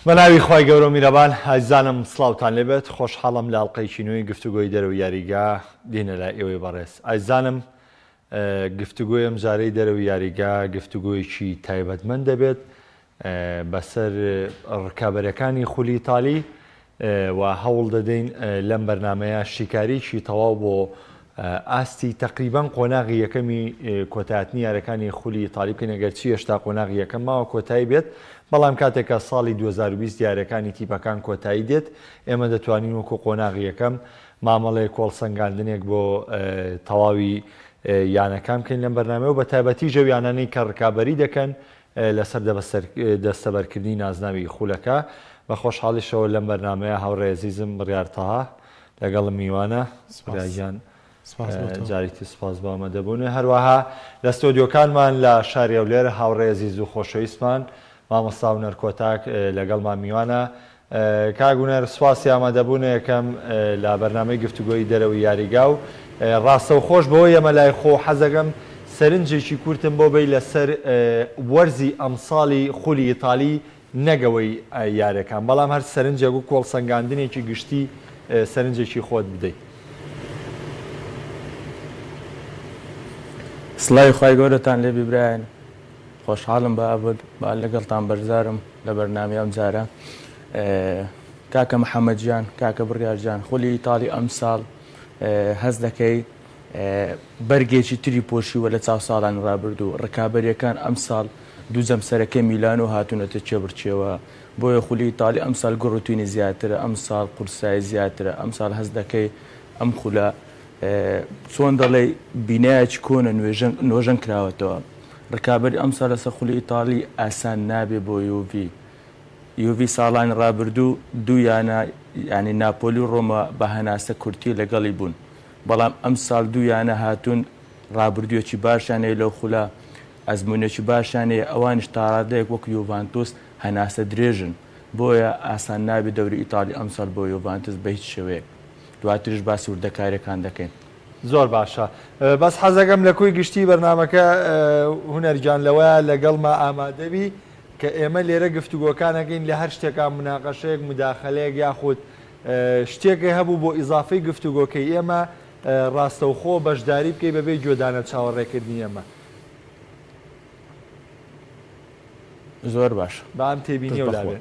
بەناوی خوای گەورەو میرەبان ئازیزانم سڵاوتان لێبێت خۆشحاڵم لە ئەڵقەیەکی نوێی گفتوگۆی دەرەوەی یاریگا دێنە لای ئێوەی بەڕێز ئازیزانم گفتوگۆی ئەمجارەی دەرەوەی یاریگا گفتوگۆیەکی تایبەتمەند دەبێت بەسەر ڕکابەرەکانی خولی ئیتالی و هەوڵ دەدەین لەم بەرنامەیە شیکاریی تەواو بۆ ئاستی تەقریبەن قۆناغی یەکەمی کۆتایهاتنی یاریەکانی خولی ئیتالی بکەین ئەگەرچی هێشتا قۆناغی یەکەم ماوە کۆتایی بێت بەڵام کاتێک کە ساڵی 2020 یاریەکانی تیپەکان کۆتایی دێت ئێمە دەتوانین وەکو قۆناغی یەکەم مامەڵەیەک هەڵسەنگاندنێک بۆ تەواوی یانەکان بکەین لەم بەرنامەیە و بە تایبەتیش ئەو یانانەی کە ڕکابەری دەکەن لەسەر دەستەبەرکردنی نازناوی خولەکە. بە خۆشحاڵیشەوە لەم بەرنامەیە هاوڕێ ئەزیزم بڕیار تەها لەگەڵم میوانە. بڕیار گیان جارێکی تر سوپاس بۆ ئامادەبوونت. هەروەها لە ستۆدیۆکانمان لە شاری هەولێر هاوڕێ ئەزیز و خۆشەویستمان مامۆستا هونەر کۆتاک لەگەڵمان میوانە. کاک هونەر سوپاسی ئامادەبوونە یەکەم لە بەرنامەی گفتوگۆی دەرەوەی یاریگا و ڕاستەوخۆش بەوەی ئەمە لای خۆ حەزەکەم سەرنجێکی کورتم بۆ بەی لەسەر وەرزی ئەمساڵی خولی ئیتالی نەک ئەوەی یاریەکان بەڵام هەر سەرنجێک و کۆڵسەنگاندنێکی گشتی سەرنجێکی خۆت بدەی. سڵاوی خوای گەورەتان لێبی برایان خۆشحاڵم بە ئەبد با لەگەڵتان بەشدارم لە بەرنامەی ئەمجارە کاکە محەممەد گیان کاکە بڕیار گیان خولی ئیتاڵی ئەمساڵ هەست دەکەی بەرگێکی تری پۆشیوە لە چاو ساڵانی ڕابردوو ڕکابەریەکان ئەمساڵ دوو جەمسەرەکەی میلانۆ هاتوونەتە کێبڕکێوە بۆیە خولی ئیتاڵی ئەمساڵ گوڕوتینی زیاترە ئەمساڵ قورسایی زیاترە ئەمساڵ هەست دەکەی ئەم خولە چۆن دەڵێی بینایەکی کۆنە نۆژەن کراوەتەوە. ڕکابەری ئەمساڵ لەسەر خولی ئیتاڵی ئاسان نابێ بۆ یۆڤی. یۆڤی ساڵانی ڕابردوو دوو یانە یانی ناپۆلی و ڕۆما بە هەناسە کورتی لەگەڵی بوون، بەڵام ئەمساڵ دوو یانە هاتوون ڕابردوویەکی باشیان هەیە لەو خولە، ئەزموونێکی باشیان هەیە، ئەوانیش تاڕادەیەک وەک یۆڤانتۆس هەناسە درێژن، بۆیە ئاسان نابێ دەوری ئیتاڵی ئەمساڵ بۆ یۆڤانتس بە هیچ شێوەیەک. دواتریش باسی وردەکاریەکان دەکەین. زۆر باشە بەس حەزەکەم لە کۆی گشتی بەرنامەکە هونەر گیان لەوەیە لەگەڵما ئامادەبی کە ئێمە لێرە گفتوگۆکان ئەکەین لە هەر شتێکا مناقەشەیەک مداخەلەیەک یاخود شتێکێ هەبوو بۆ ئیزافەی گفتوگۆکەی ئێمە ڕاستەوخۆ بەشداری بکەی بەبێ گوێدانە چاوەڕێکردنی ئێمە. زۆر باش. با ئەم تێبینیەو لابێ.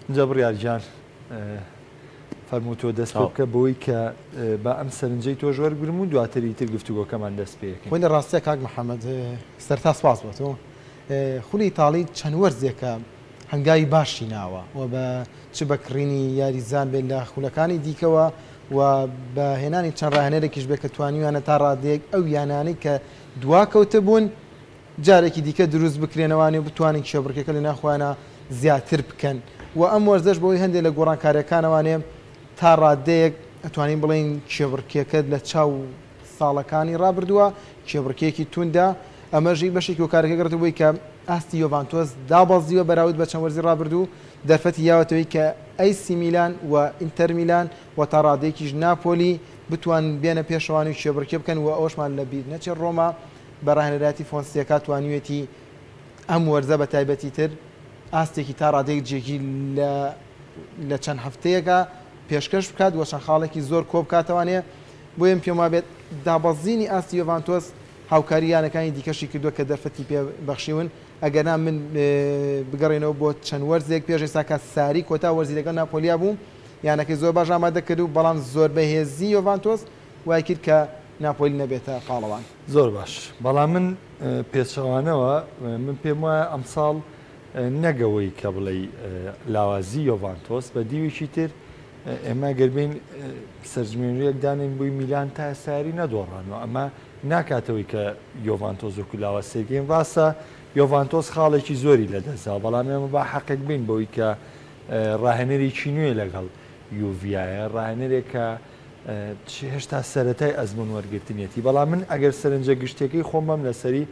ئینجا بڕیار گیان فەرموو تۆ دەست پێ بکە بەوەی کە با ئەم سەرنجەی تۆش وەرگرم و دواتر ئیتر گفتوگۆکەمان دەست پێ ئەکەین. خۆی لە ڕاستیا کاک محەمەد سەرتا سپاس بۆ تۆ. خولی ئیتاڵی چەند وەرزێکە هەنگاوی باشی ناوە و بە چ بە کڕینی یاریزان بێت لە خولەکانی دیکەوە و بە هێنانی چەند ڕاهێنەرێکیش بێت کە توانیویانە تا ڕادەیەک ئەو یانانەی کە دواکەوتبوون جارێکی دیکە دروست بکرێنەوانێ و بتوانن کێبڕکێکە لە ناو خۆیانا زیاتر بکەن و ئەم وەرزەش بەهۆی هەندێک لە گۆڕانکاریەکانەوانێ تا ڕادەیەک ئەتوانین بڵێین کێبڕکێکە لە چاو ساڵەکانی ڕابردووە کێبڕکێکی توندە ئەمەش بەشێکی هۆکارەکە گەڕێتەوە بۆی کە ئاستی یۆڤانتۆس دابەزیوە بەراورد بە چەند وەرزی ڕابردوو دەرفەتی یاوەتەوەی کە ئەی سی میلان و ئینتەر میلان و تا ڕادەیەکیش ناپۆلی بتوان بێنە پێشەوان و کێبڕکێ بکەن و ئەوەشمان لە بیر نەچێت ڕۆما بە راهێنەرایەتی فۆنسێکا توانیویەتی ئەم وەرزە بە تایبەتی تر ئاستێکی تا ڕادەیەک جێگیر لە لە چەند هەفتەیەکا پێشکەش بکات و چەند خاڵێکی زۆر کۆبکاتەوانێ بۆیە من پێم وابێت دابەزینی ئاستی یۆڤانتۆس هاوکاری یانەکانی دیکەشی کردووە کە دەرفەتی پێ بەخشیون ئەگەرنا من بگەڕێنەوە بۆ چەند وەرزێک پێش ئێستا کە ساری کۆتا وەرزی لەگەڵ ناپۆلیا بوو یانەکەی زۆر باش ئامادە کرد و بەڵام زۆر بەهێزی یۆڤانتۆس وای کرد کە ناپۆلی نەبێتە پاڵەوان. زۆر باش بەڵام من پێچەوانەوە من پێم وایە ئەمساڵ نەک ئەوەی کە بڵێی لاوازی یۆڤانتۆس بە دیوێکی تر ئێمە گەر بین سەرژمێریەک دانێن بۆی میلان تا ئێستا یاری نەدۆڕانوە ئەمە ناکاتەوەی کە یۆڤانتۆس وەکو لاواز سەیرکەین ڕاستە یۆڤانتۆس خاڵێکی زۆری لەدەستدا بەڵام ئێمە با حەقێک بین بەوەی کە ڕاهێنەرێکی نوێ لەگەڵ یوڤایە ڕاهێنەرێک کە هێشتا سەرەتای ئەزموون وەرگرتنیەتی، بەڵام من ئەگەر سەرنجە گشتیەکەی خۆم بەم لەسەری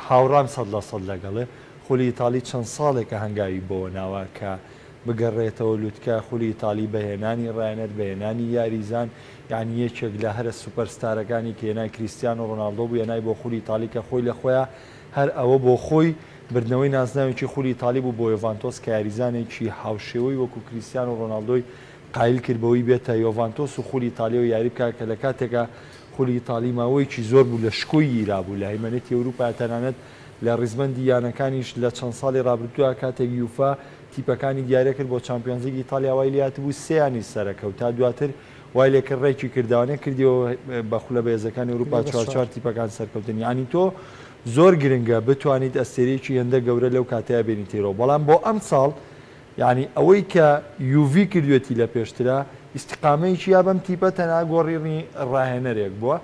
هاوڕام 100% لەگەڵێ، خولی ئیتاڵی چەند ساڵێکە هەنگاوی بۆوە ناوە کە بگەڕێتەوە لوتکە، خولی ئیتاڵی بە هێنانی ڕاهێنەر بە هێنانی یاریزان، یانی یەکێک لە هەرە سوپەر ستارەکانی کە هێنای کریستیانۆ ڕۆناڵدۆ بوو هێنای بۆ خولی ئیتاڵی کە خۆی لە خۆیا. هەر ئەوە بۆ خۆی بردنەوەی نازناوێکی خولی ئیتاڵی بوو بۆ یۆڤانتۆس کە یاریزانێکی هاوشێوەی وەکو کریستیانۆ ڕۆناڵدۆی قایل کرد بەوەی بێتە یۆڤانتۆس و خولی ئیتاڵیەوە یاری بکات کە لە کاتێکا خولی ئیتاڵی ماوەیەکی زۆر بوو لە شکۆی گیرابوو لە هەیمەنەتی ئەوروپا تەنانەت لە ڕیزبەندی یانەکانیش لە چەند ساڵی ڕابردوودا کاتێک یوفا تیپەکانی دیاری کرد بۆ چامپیۆنزلیگ ئیتاڵیا وای لێهاتبوو سێیانی سەرەکەوت تا دواتر وای لێکرد ڕێکی کردەوانێ کردیەوە بە خولە بەهێزەکانی ئەوروپا چوار چوار تیپەکان سەرکەوتن یانی تۆ زۆر گرنگە بتوانیت ئەستێرەیەکی هێندە گەورە لەو کاتەیا بێنیتەرەوە بەڵام بۆ ئەمساڵ یانی ئەوەی کە یوڤی کردوێتی لە پێشترا ئیستیقامەیەکی یا بەم تیپە تەنها گۆڕینی ڕاهێنەرێک بووە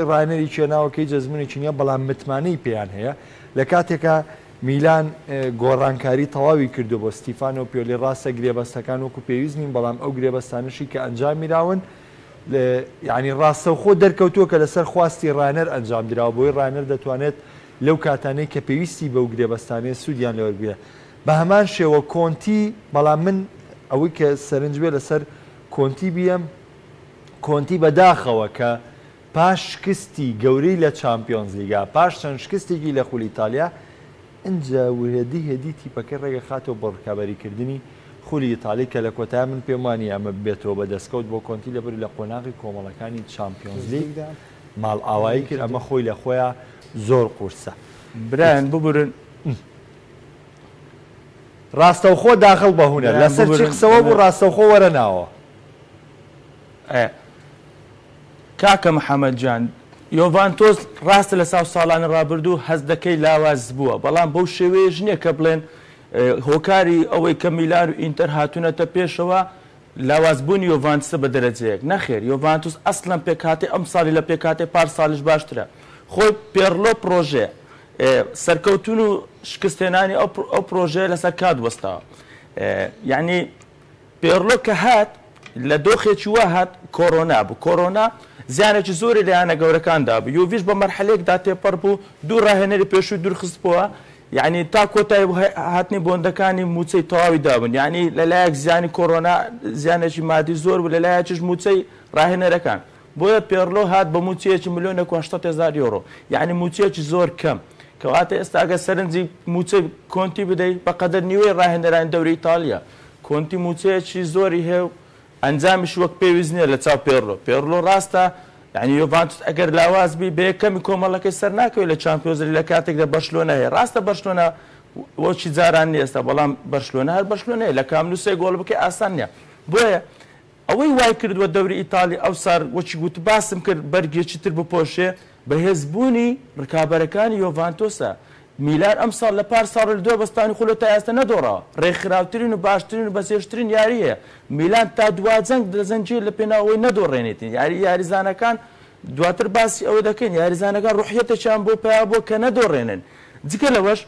ڕاهێنەری چێناوەکەی هیچ ئەزمونێکی نییە بەڵام متمانەی پێیان هەیە لە کاتێکا میلان گۆڕانکاری تەواوی کردووە بۆ ستیفانۆ پیۆلی، ڕاستە گرێبەستەکان وەکو پێویست نین، بەڵام ئەو گرێبەستانەشی کە ئەنجامیراون یانی ڕاستەوخۆ دەرکەوتووە کە لەسەر خواستی ڕاهێنەر ئەنجامدراوە، بۆیە ڕاهێنەر دەتوانێت لەو کاتانەی کە پێویستی بەو گرێبەستانەیە سوودیان لێ وەربگرێت. بە هەمان شێوە کۆنتی، بەڵام من ئەوەی کە سەرنج بێ لەسەر کۆنتی بیەم، کۆنتی بەداخەوە کە پاش شکستی گەورەی لە چامپیۆنزلیگا، پاش چەند شکستێکی لە خولی ئیتالیا، ئنجا و هێدی هێدی تیپەکەی ڕێکدەخاتەوە بۆ ڕکابەریکردنی خولی ئیتالی کە لە کۆتاییا من پێم وانییە ئەمە ببێتەوە بە دەستکەوت بۆ کۆنتی لەبەر لە قۆناغی کۆمەڵەکانی چامپیۆنزلیگ ماڵئاوایی کرد ئەمە خۆی لە خۆیا زۆر قورسە. برایان ببورن. ڕاستەوخۆ داخڵ بە هونەر برایان لەسەر چی ببورن قسەوە بوو هونەر. ڕاستەوخۆ وەرە ناوەوە. ئێ. کاکە محەمەد گیان یۆڤانتۆس ڕاستە لە ساو ساڵانی ڕابردوو هەست دەکەی لاواز بووە بەڵام بەو شێوەیەش نییە کە بڵێن هۆکاری ئەوەی کە میلان و ئینتەر هاتوونەتە پێشەوە لاوازبوونی یۆڤانتسە بە دەرەجەیەک نەخێر یۆڤانتوس ئەسڵەن پێکهاتەی ئەمساڵی لە پێکهاتەی پار ساڵیش باشترە خۆی پێڕلۆ پڕۆژەیە سەرکەوتن و شکستهێنانی ئەو پڕۆژەیە لەسەر کات وەستاوە یعنی پێرلۆ کە هات لە دۆخێکی وا هات کۆرۆنا بوو، کۆرۆنا زیانێکی زۆری لە یانە گەورەکان دابوو، یوڤیش بە مەرحەلەیەکدا تێپەڕ بوو، دوو راهێنەری پێشووی دوورخستبووە، یانی تا کۆتایی هاتنی بۆندەکانی مووچەی تەواوی دابوون، یانی لە لایەک زیانی کۆرۆنا زیانێکی مادی زۆر بوو، لە لایەکیش مووچەی راهێنەرەکان، بۆیە پێرلۆ هات بە مووچەیەکی ملیۆنێک و 800 هەزار یۆرۆ، یانی مووچەیەکی زۆر کەم، کەواتە ئێستا ئەگەر سەرنجی مووچەی کۆنتی بدەی بەقەدەر نیوەی راهێنەرانی دەوری ئیتاڵییە. کۆنتی مووچەیەکی زۆری هەیە و ئەنجامیشی وەک پێویست نییە لە چاو پێرلۆ. پێرلۆ ڕاستە یانی یۆڤانتوس ئەگەر لاواز بی بە یەکەمی کۆمەڵەکەی سەرناکەوێت لە چامپیۆنزلیگ لە کاتێکدا بەرشلۆنە هەیە. ڕاستە بەرشلۆنە وەکی جاران نییە ئێستا بەڵام بەرشلۆنە هەر بەرشلۆنەیە لە کام نو سێ گۆڵ بکەی ئاسان نییە. بۆیە ئەوەی وای کردووە دەوری ئیتاڵی ئەوسار وەکی گوت باسم کرد بەرگێکی تر بپۆشێ بەهێزبوونی رکابەرەکانی یۆڤانتۆسە، میلان ئەمساڵ لە پار ساڵ و لە دوای بەستانی خولەوە تا ئێستا نەدۆڕاوە، رێکخراوترین و باشترین و بەچێژترین یاری هەیە، میلان تا دوا جەنگ دەجەنگێ لە پێناو ئەوەی نەدۆڕێنێتین، یاری یاریزانەکان دواتر باسی ئەوە دەکەین یاریزانەکان روحیەتێکیان بۆ پەیا بووە کە نەدۆڕێنن، جگە لەوەش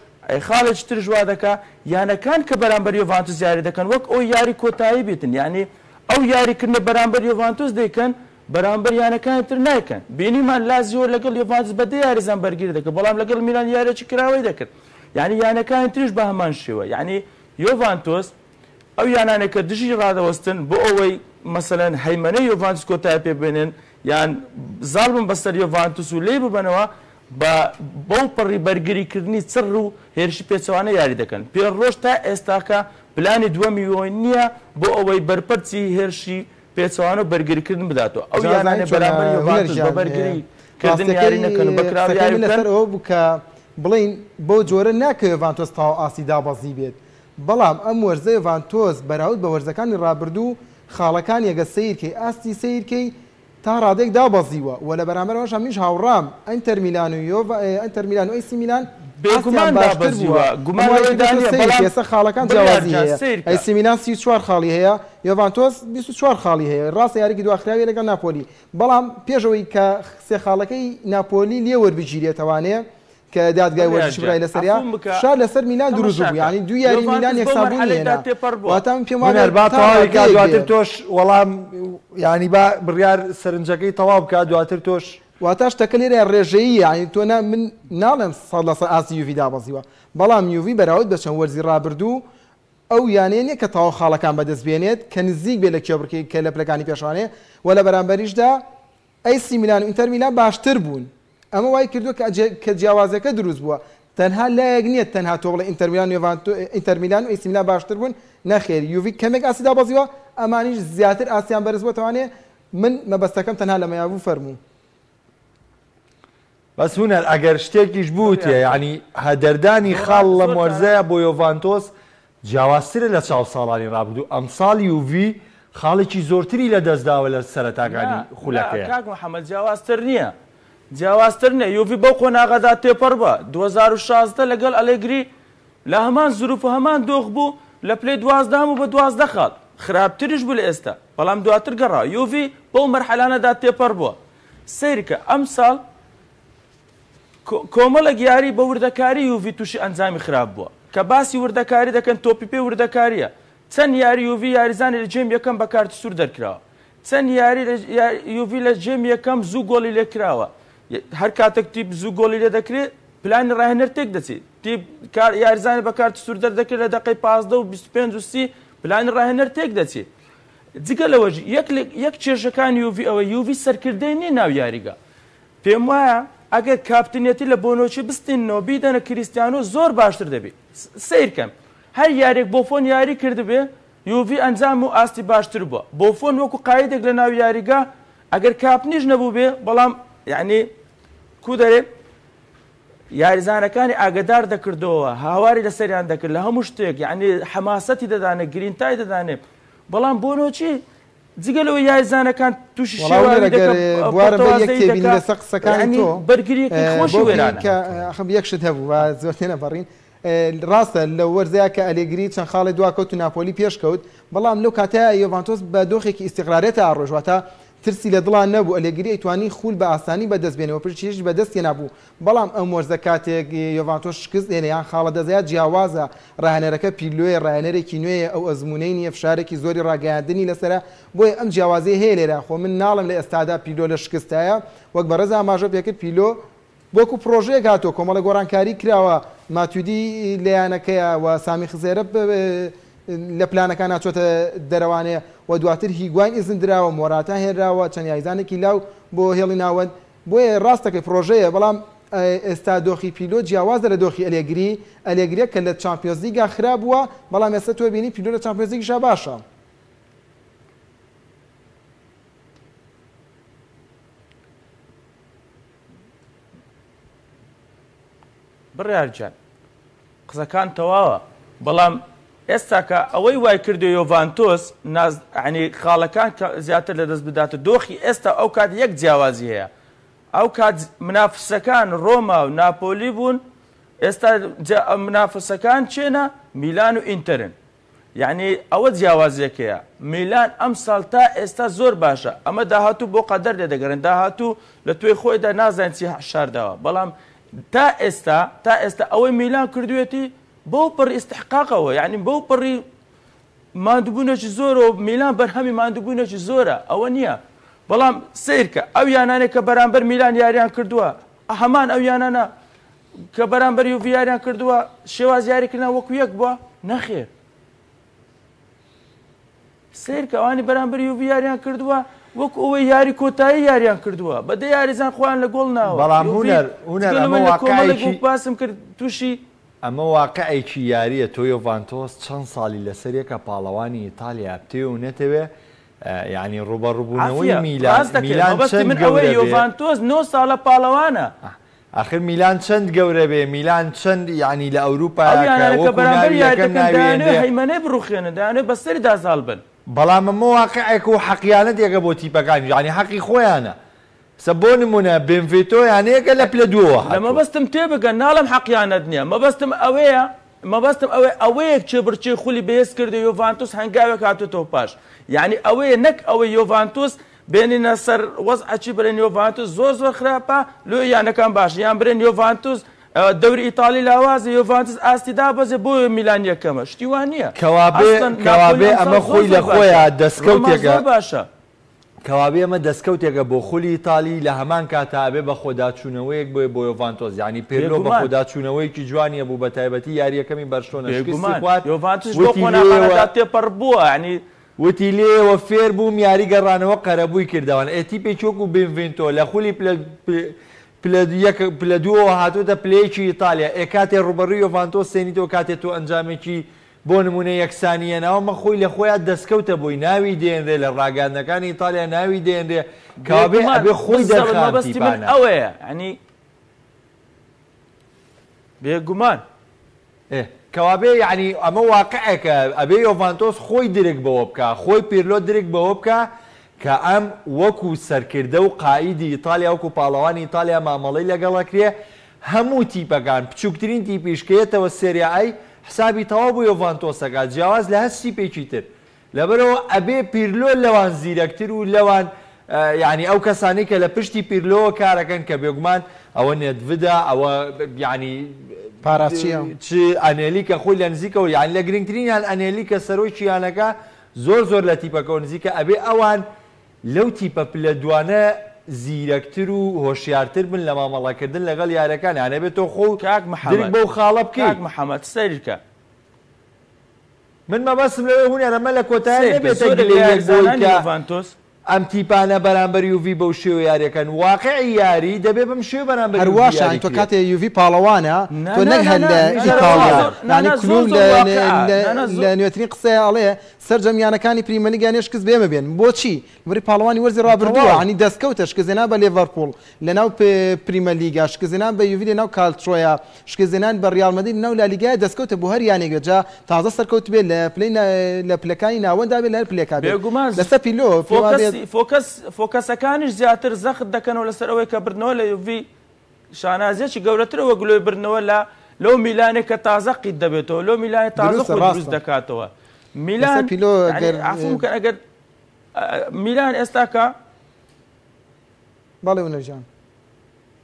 خاڵێکی ترش وا دەکا یانەکان کە بەرامبەر یۆڤانتوس یاری دەکەن وەک ئەوەی یاری کۆتایی بێتن یانی ئەو یاریکردنە بەرامبەر یۆڤانتوس دەیکەن بەرامبەر یانەکانی تر نایکەن. بینیمان لازیۆ لەگەڵ یۆڤانتوس بە دە یاریزان بەرگری دەکرد، بەڵام لەگەڵ میلان یارییەکی کراوەی دەکرد. یانی یانەکانی تریش بە هەمان شێوە. یانی یۆڤانتۆس ئەو یانانەی کە دژی ڕادەوەستن بۆ ئەوەی مەسەلەن هەیمەنەی یۆڤانتوس کۆتایی پێ بێنن یان زاڵ بن بەسەر یۆڤانتوس و لێی ببەنەوە بە بەو پەڕی بەرگری کردنی چڕ و هێرشی پێچەوانە یاری دەکەن. پێرلۆش تا ئێستاکە پلانی دووەمی نییە بۆ ئەوەی بەرپەرچی هێرشی پێچەوانە و بەرگری کردن بداتەوە ئەو جا یانانەی زانی چۆنە بەرامبەر هونەر یۆڤانتوس بە گیان بەرگری کردن ڕاستیەکەی یاری نەکەن و بە کراوە قسەکەی یاری من بکەن. لەسەر ئەوە بوو کە بڵێین بەو جۆرە نا کە یۆڤانتۆس تەواو ئاستی دابەزی بێت بەڵام ئەم وەرزە یۆڤانتۆس بەراورد بە وەرزەکانی ڕابردوو خاڵەکانی ئەگەر سەیرکەی ئاستی سەیرکەی تا ڕادەیەک دابەزیوە و لە بەرامبەر ئەوەشا منیش هاوڕام ئینتەر میلان و یۆڤ ئینتەر میلان و ئەیسی میلان ئاستیان بێگومان باشتر بووە دابەزیوە ئەم گومان وای لەوەدا کردووە تۆ نییە سەیرکەی بەڵام ئێستا خاڵەکان بڕیار جیاوازی جان هەیە سەیرکە. ئەیسی میلان 34 خاڵی هەیە یۆڤانتۆس 24 خاڵی هەیە ڕاستە یاریکی دواخراویە لەگەڵ ناپۆلی بەڵام پێش ئەوەی کە سێ خاڵەکەی ناپۆلی لێ وەربگیرێتەوانێ کە دادگای بڕیار وەرزشی جان برای لەسەریا عەفوم بکە فشار لەسەر میلان دروست بوو تەمەشاکە یعنی دوو یاری میلان یۆڤانتوس بەو یەکسانبوونی مەرحەلەیەدا هێنا تێپەڕ بووە. واتا من پێم وابێ هونەر با تا تەواوی کا ڕادەیەک دواتر بێ تۆش وەڵام یانی با بڕیار سەرنجەکەی تەواو بکا دواتر تۆش. واتا شتەکە لێرە ڕێژەییە یانی تۆ نا من ناڵێم سەد لە سەد ئاستی یوڤی دابەزیوە بەڵام یوڤی بەراورد بە چەند وەرزی ڕابردوو ئەو یانەیە نیە کە تەواو خاڵەکان بەدەست بێنێت کە نزیک بێت لە کێبڕکێی کە لە پلەکانی پێشانێ و لە بەرامبەریشدا ئەیسی میلان و ئینتەر میلان باشتر بوون. ئەمە وای کردووە کە کە جیاوازەکە دروست بووە. تەنها لایەک نییە تەنها تۆ بڵێ ئینتەر میلان و یۆڤانتۆ ئینتەر میلان و ئەیسی میلان باشتر بوون، نەخێر یوڤی کەمێک ئاستی دابەزیوە، ئەمانیش زیاتر ئاستیان بەرز بووەتەوانێ، من مەبەستەکەم تەنها لەمەیا بوو فەرموو. بەس هونەر ئەگەر شتێکیش بوتێ بڕیار یانی هەدەردانی زۆر خاڵ لەم زۆر وەرزەیا بۆ یۆڤانتۆس جیاوازترە لە چاو ساڵانی ڕابردوو ئەمساڵ یوڤی خاڵێکی زۆرتری لە دەستداوە لە نا سەرەتاکانی نا خولەکەیا. کاک محمد جیاوازتر نییە جیاوازتر نییە یوڤی بەو قۆناغەدا تێپەڕ بووە 2016 لەگەڵ ئەلێگری لە هەمان زروف و هەمان دۆخ بوو لە پلەی دوازدەهەم و بە 12 خاڵ خراپتریش بوو لە ئێستا بەڵام دواتر گەڕا یوڤی بەو مەرحەلانەدا تێپەڕ بووە سەیرکە ئەمساڵ کۆمەڵێک یاری بە وردەکاری یوڤی تووشی ئەنجامی خراپ بووە. کە باسی وردەکاری دەکەن تۆپی پێ وردەکارییە. چەند یاری یوڤی یاریزانی لە گێم یەکەم بە کارتی سوور دەرکراوە. چەند یاری یوڤی لە گێم یەکەم زوو گۆڵی لێکراوە. هەر کاتێک تیپ زوو گۆڵی لێ دەکرێت پلانی ڕاهێنەر تێک دەچێت. تیپ یاریزانی بە کارتی سوور دەردەکرێت لە دەقەی 15 و 25 و 30 پلانی ڕاهێنەر تێک دەچێت. جگە لەوەش یەک یەک کێشەکانی یوڤی ئەوە یوڤی سەرکردەی نییە ناو یاریگا. پێم وایە ئەگەر کاپتنیەتی لە بۆنۆچی بستێننەوە بیدەنە کریستیانۆ زۆر باشتر دەبێ. سەیرکەن هەر یاریەک بۆفۆن یاری کردبێ یوڤی ئەنجام و ئاستی باشتر بووە. بۆفۆن وەکو قایدێک لە ناو یاریگا ئەگەر کاپتنیش نەبووبێ بەڵام یعنی کو دەرێ یاریزانەکانی ئاگدار دەکردەوە هاواری لەسەریان دەکرد لە هەموو شتێک یعنی حەماسەتی دەدانێ گرینتای دەدانێ بەڵام بۆنۆچی جگە لەوەی یاریزانەکان تووشی وەڵا شێواوی هونەر دەکە ئەگەر بوارم بە یەک پەرتەوازەیی تێبینی دەکا لەسەر قسەکانی یعنی تۆ بەرگریەکەی خۆشی بۆ پێی وێرانە. کە ئەخم یەک شت هەبوو با زۆر تێنەپەڕین ڕاستە لە وەرزەیە کە ئەلێگری چەند خاڵێ دواکەوت و ناپۆلی پێشکەوت بەڵام لەو کاتەیە یۆڤانتۆس بە دۆخێکی ئیستیقرارێتە ئاڕۆژ واتە ترسی لە دڵان نەبوو ئەلێگری ئەیتوانی خول بە ئاسانی بەدەست بێنێ و پشتیش بەدەست هێنابوو بەڵام ئەم وەرزە کاتێک یۆڤانتۆس شکست دێنێ یان خاڵە دەزەیە جیاوازە ڕاهێنەرەکە پیرلۆیە ڕاهێنەرێکی نوێیە ئەو ئەزموونەی نییە فشارێکی زۆری ڕاگەیاندنی لەسەرە بۆیە ئەم جیاوازیە هەیە لێرە خۆ من ناڵێم لە ئێستادا پیرلۆ لە شکستایە وەک بەڕێز ئاماژە پێکرد پیرلۆ وەکو پرۆژەیەک هاتووە کۆمەڵە گۆڕانکاری کراوە ماتویدی لە یانەکەیە و سامی خزێرە لە پلانەکان ناچۆتە دەرەوانەیە و دواتر هیگواین ئیزن دراوە مۆراتا هێنراوە چەند یاریزانێکی لاو بۆ هێڵی ناوەند بۆیە ڕاستەکەی پرۆژەیە بەڵام ئێستا دۆخی پیلۆ جیاوازە لە دۆخی ئەلێگری ئەلێگریە کە لە چامپیۆنزلیگا خراپ بووە بەڵام ئێستا تۆ بینی پیلۆ لە چامپیۆنزلیگیشا باشە. بڕیار گیان قسەکان تەواوە بەڵام ئێستاکە ئەوەی وای کردو یۆڤانتۆس ناز ینی خاڵەکان کە زیاتر لەدەست بدات و دۆخی ئێستا ئەو کات یەک جیاوازی هەیە ئەو کات منافسەکان ڕۆما و ناپۆلی بوون ئێستا منافسەکان چێنە میلان و ئینتەرن یەعنی ئەوە جیاوازیەکەیە میلان ئەمساڵ تا ئێستا زۆر باشە ئەمە داهاتوو بۆ قەدەر لێ دەگەڕێن داهاتوو لە توێی خۆیدا نازانین چی شارداوە بەڵام تا ئێستا تا ئێستا ئەوەی میلان کردوێتی بەو پڕی ئیستحقاقەوە یعنی بەو پڕی ماندووبوونێکی زۆرەوە میلان بەرهەمی ماندووبوونێکی زۆرە ئەوە نییە بەڵام سیرکە ئەو یانانێک کە بەرامبەر میلان یاریان کردووە هەمان ئەو یانانە کە بەرامبەر یوڤی یاریان کردووە شێواز یاریکردن وەکو یەک بووە؟ نەخێر سەیرکە ئەوانی بەرامبەر یوڤی یاریان کردووە وەکو ئەوەی یاری کۆتایی یاریان کردووە بە دە یاریزان خۆیان لە گۆڵ ناوە. بەڵام یوڤی هونەر هونەر جگە ئەمە لەوەی لە کۆمەڵێک واقعێکی وەک باسم کرد تووشی ئەمە واقعێکی یاریە تۆ یۆڤانتۆس چەند ساڵی لەسەریەکە پاڵەوانی ئیتالیا بتەوێ و نەتەوێ یانی ڕوبەڕوبوونەوەی عافیە میلان ڕاست دەکەی میلان مەبەستی چەند من ئەوەیە گەورە بێ یۆڤانتۆس 9 ساڵە پاڵەوانە. ئاخر میلان چەند گەورە بێ میلان چەند یانی لە ئەو ئەوروپایە کە یانانە کە وەکو بەرامبەر ناوی یاری یەکەم دەکەن ناوی دەیانەوێ ئێندێ هەیمەنەی بڕوخێنن دەیانەوێ بەسەریدا زاڵ بن. بەڵام ئەمە واقعێک و حەقیانەتێکە بۆ تیپەکانیش یانی حەقی خۆیانە سە بۆ نمونە بێنڤێتۆ یانەیەکە لە پلە دووەوە لە هاتووە. مەبەستم تێبگەن ناڵێم حەقیانەت نییە مەبەستم ئەوەیە مەبەستم ئەوەیە ئەوەیە کێبڕکێی خولی بەهێز کردو یۆڤانتوس هەنگاوێک هاتووەتەوە پاش یعنی ئەوەیە نەک ئەوەی یۆڤانتوس بێنینە سەر وەزعەکی برێن یۆڤانتوس زۆر زۆر خراپە لۆ یانەکان باش یان برێن یۆڤانتوس دەوری ئیتالی لاوازە یۆڤانتوس ئاستی دابەزێ بۆ میلان یەکەمە شتی وا نییە کەوابێ ئەسڵەن ناپۆلی کەوابێ ئەمساڵ ئەمە زۆر خۆی لە زۆر باشە خۆیا ڕۆما دەستکەوتێکە زۆر باشە. کەوابێ ئەمە دەستکەوتێکە بۆ خولی ئیتالی لە هەمان کاتا ئەبێ بە خۆداچوونەوەیەک بۆ بۆ یۆڤانتۆس یانی پێرلۆ بە بێگومان. خۆداچوونەوەیەکی جوانی هەبوو بە تایبەتی یارییەکەمی بەرشلۆنە شکستی بێگومان خوارد یۆڤانتوس بۆ وتی قۆناغانەدا لێیەوە تێپەڕ بووە یعنی وتی لێیەوە فێر بووم یاری گەڕانەوە قەرەبووی کردەوان ئێ تیپێکی وەکو بێنڤێنتۆ لە خولی پلە پلە یەک پلە دووەوە هاتۆتە پلە یەکی ئیتالیا، ئێ کاتێ ڕووبەڕووی یۆڤانتۆس تێنیتەوە کاتێ تۆ ئەنجامێکی بۆ نموونە یەکسانی هێناوە ئەمە خۆی لە خۆیا دەستکەوتە بۆی ناوی دێنرێ لە ڕاگەیاندنەکانی ئیتالیا ناوی دێنرێ کەوابێ بێگومان ئەبێ خۆی بالضبط دەرخا ئەم مەبەستی من تیپانە. ئەوەیە یانی بێگومان. ئێ کەوابێ یەعنی ئەمە واقعێکە ئەبێ یۆڤانتۆس خۆی درک بەوە بکا خۆی پیرلۆ درک بەوە بکا کە ئەم وەکو سەرکردە و قائیدی ئیتالیا وەکو پاڵەوانی ئیتالیا مامەڵەی لەگەڵ ئەکرێ هەموو تیپەکان بچوکترین تیپیش کە یەتەوە سێریا ئەی حسابی تەواو بۆ یۆڤانتۆس ئەکات جیاواز لە هەچ تیپێکی تر لەبەرئەوە ئەبێ پیرلۆ لەوان زیرەکتر و لەوان یانی ئەو کەسانەی کە لە پشتی پیرلۆوە کارەکەن کە بێگومان ئەوە نێدڤدە ئەوە یانی پاراچیە. چ ئەنێلی کە خۆی لە نزیکەوە یانی لە گرنگترینیان ئەنێلی کە سەرۆکی یانەکە زۆر زۆر لە تیپەکەوە نزیکە ئەبێ ئەوان لەو تیپە پلە دوانە زیرەکتر و هۆشیارتر بن لە مامەڵەکردن لەگەڵ یاریەکان یان ئەبێ تۆ خۆو کاک درک محەمەد بەو خاڵە بکەی. کاک محەمەد سەیرکە. من مەبەستم لەوەیە هونەر ئەمە لە کۆتایە سەیرکە نەبێتە زۆرێک لە گلەییەک بۆی یاریزانانی کە یوڤانتۆس. ئەم تیپانە بەرامبەر یوڤی بەو شێوە یاریەکەن واقعی یاری دەبێ بەم شێوە بەرامبەر هەر یوڤی واشە یاری یانی تۆ کرێ. کاتێ یوڤی پاڵەوانە نا تۆ نا نەک نا هەر نا لە نا نا ئیتاڵیا زۆر نا یانی نا کلو زۆر زۆر لە واقعە لە نا نا لە زۆر. نوێترین قسەیا ئەڵێ سەرجەم یانەکانی پریمەرلیگ یانێ شکست بە ئێمە بێن بۆچی لەبەری پاڵەوانی وەرزی ڕابردووە تەواو. یانی دەستکەوتە شکستهێنان بە لێڤەرپوڵ لەناو پریمەرلیگا، شکستهێنان بە یوڤی لەناو کالچۆیا، شکستهێنان بە ریال مەدرید لەناو لالیگایا دەستکەوتە بۆ هەر یانەیەک بێت جا تازە سەرکەوتبێت لە پلەی لە پلەکانی ناوەندا بێت لە هەر پلەیەکا بێت بێگومان لەسەر پیرلۆ پێم وابێت. فۆکەسی فۆکەس فۆکەسەکانیش زیاتر زەخت دەکەنەوە لەسەر ئەوەی کە بردنەوە لە یوڤی شانازیەکی گەورەترە وەک لۆی بردنەوە لە لەو میلانێک کە تازە قیت دەبێتەوە لۆ میلانی تازە دروستە خۆی دروست ڕاستە دەکاتەوە لەسەر میلان پیلۆ یعنی گەر عەفوم بکەن ئەگەر میلان ئێستاکە بەڵێ هونەر جان.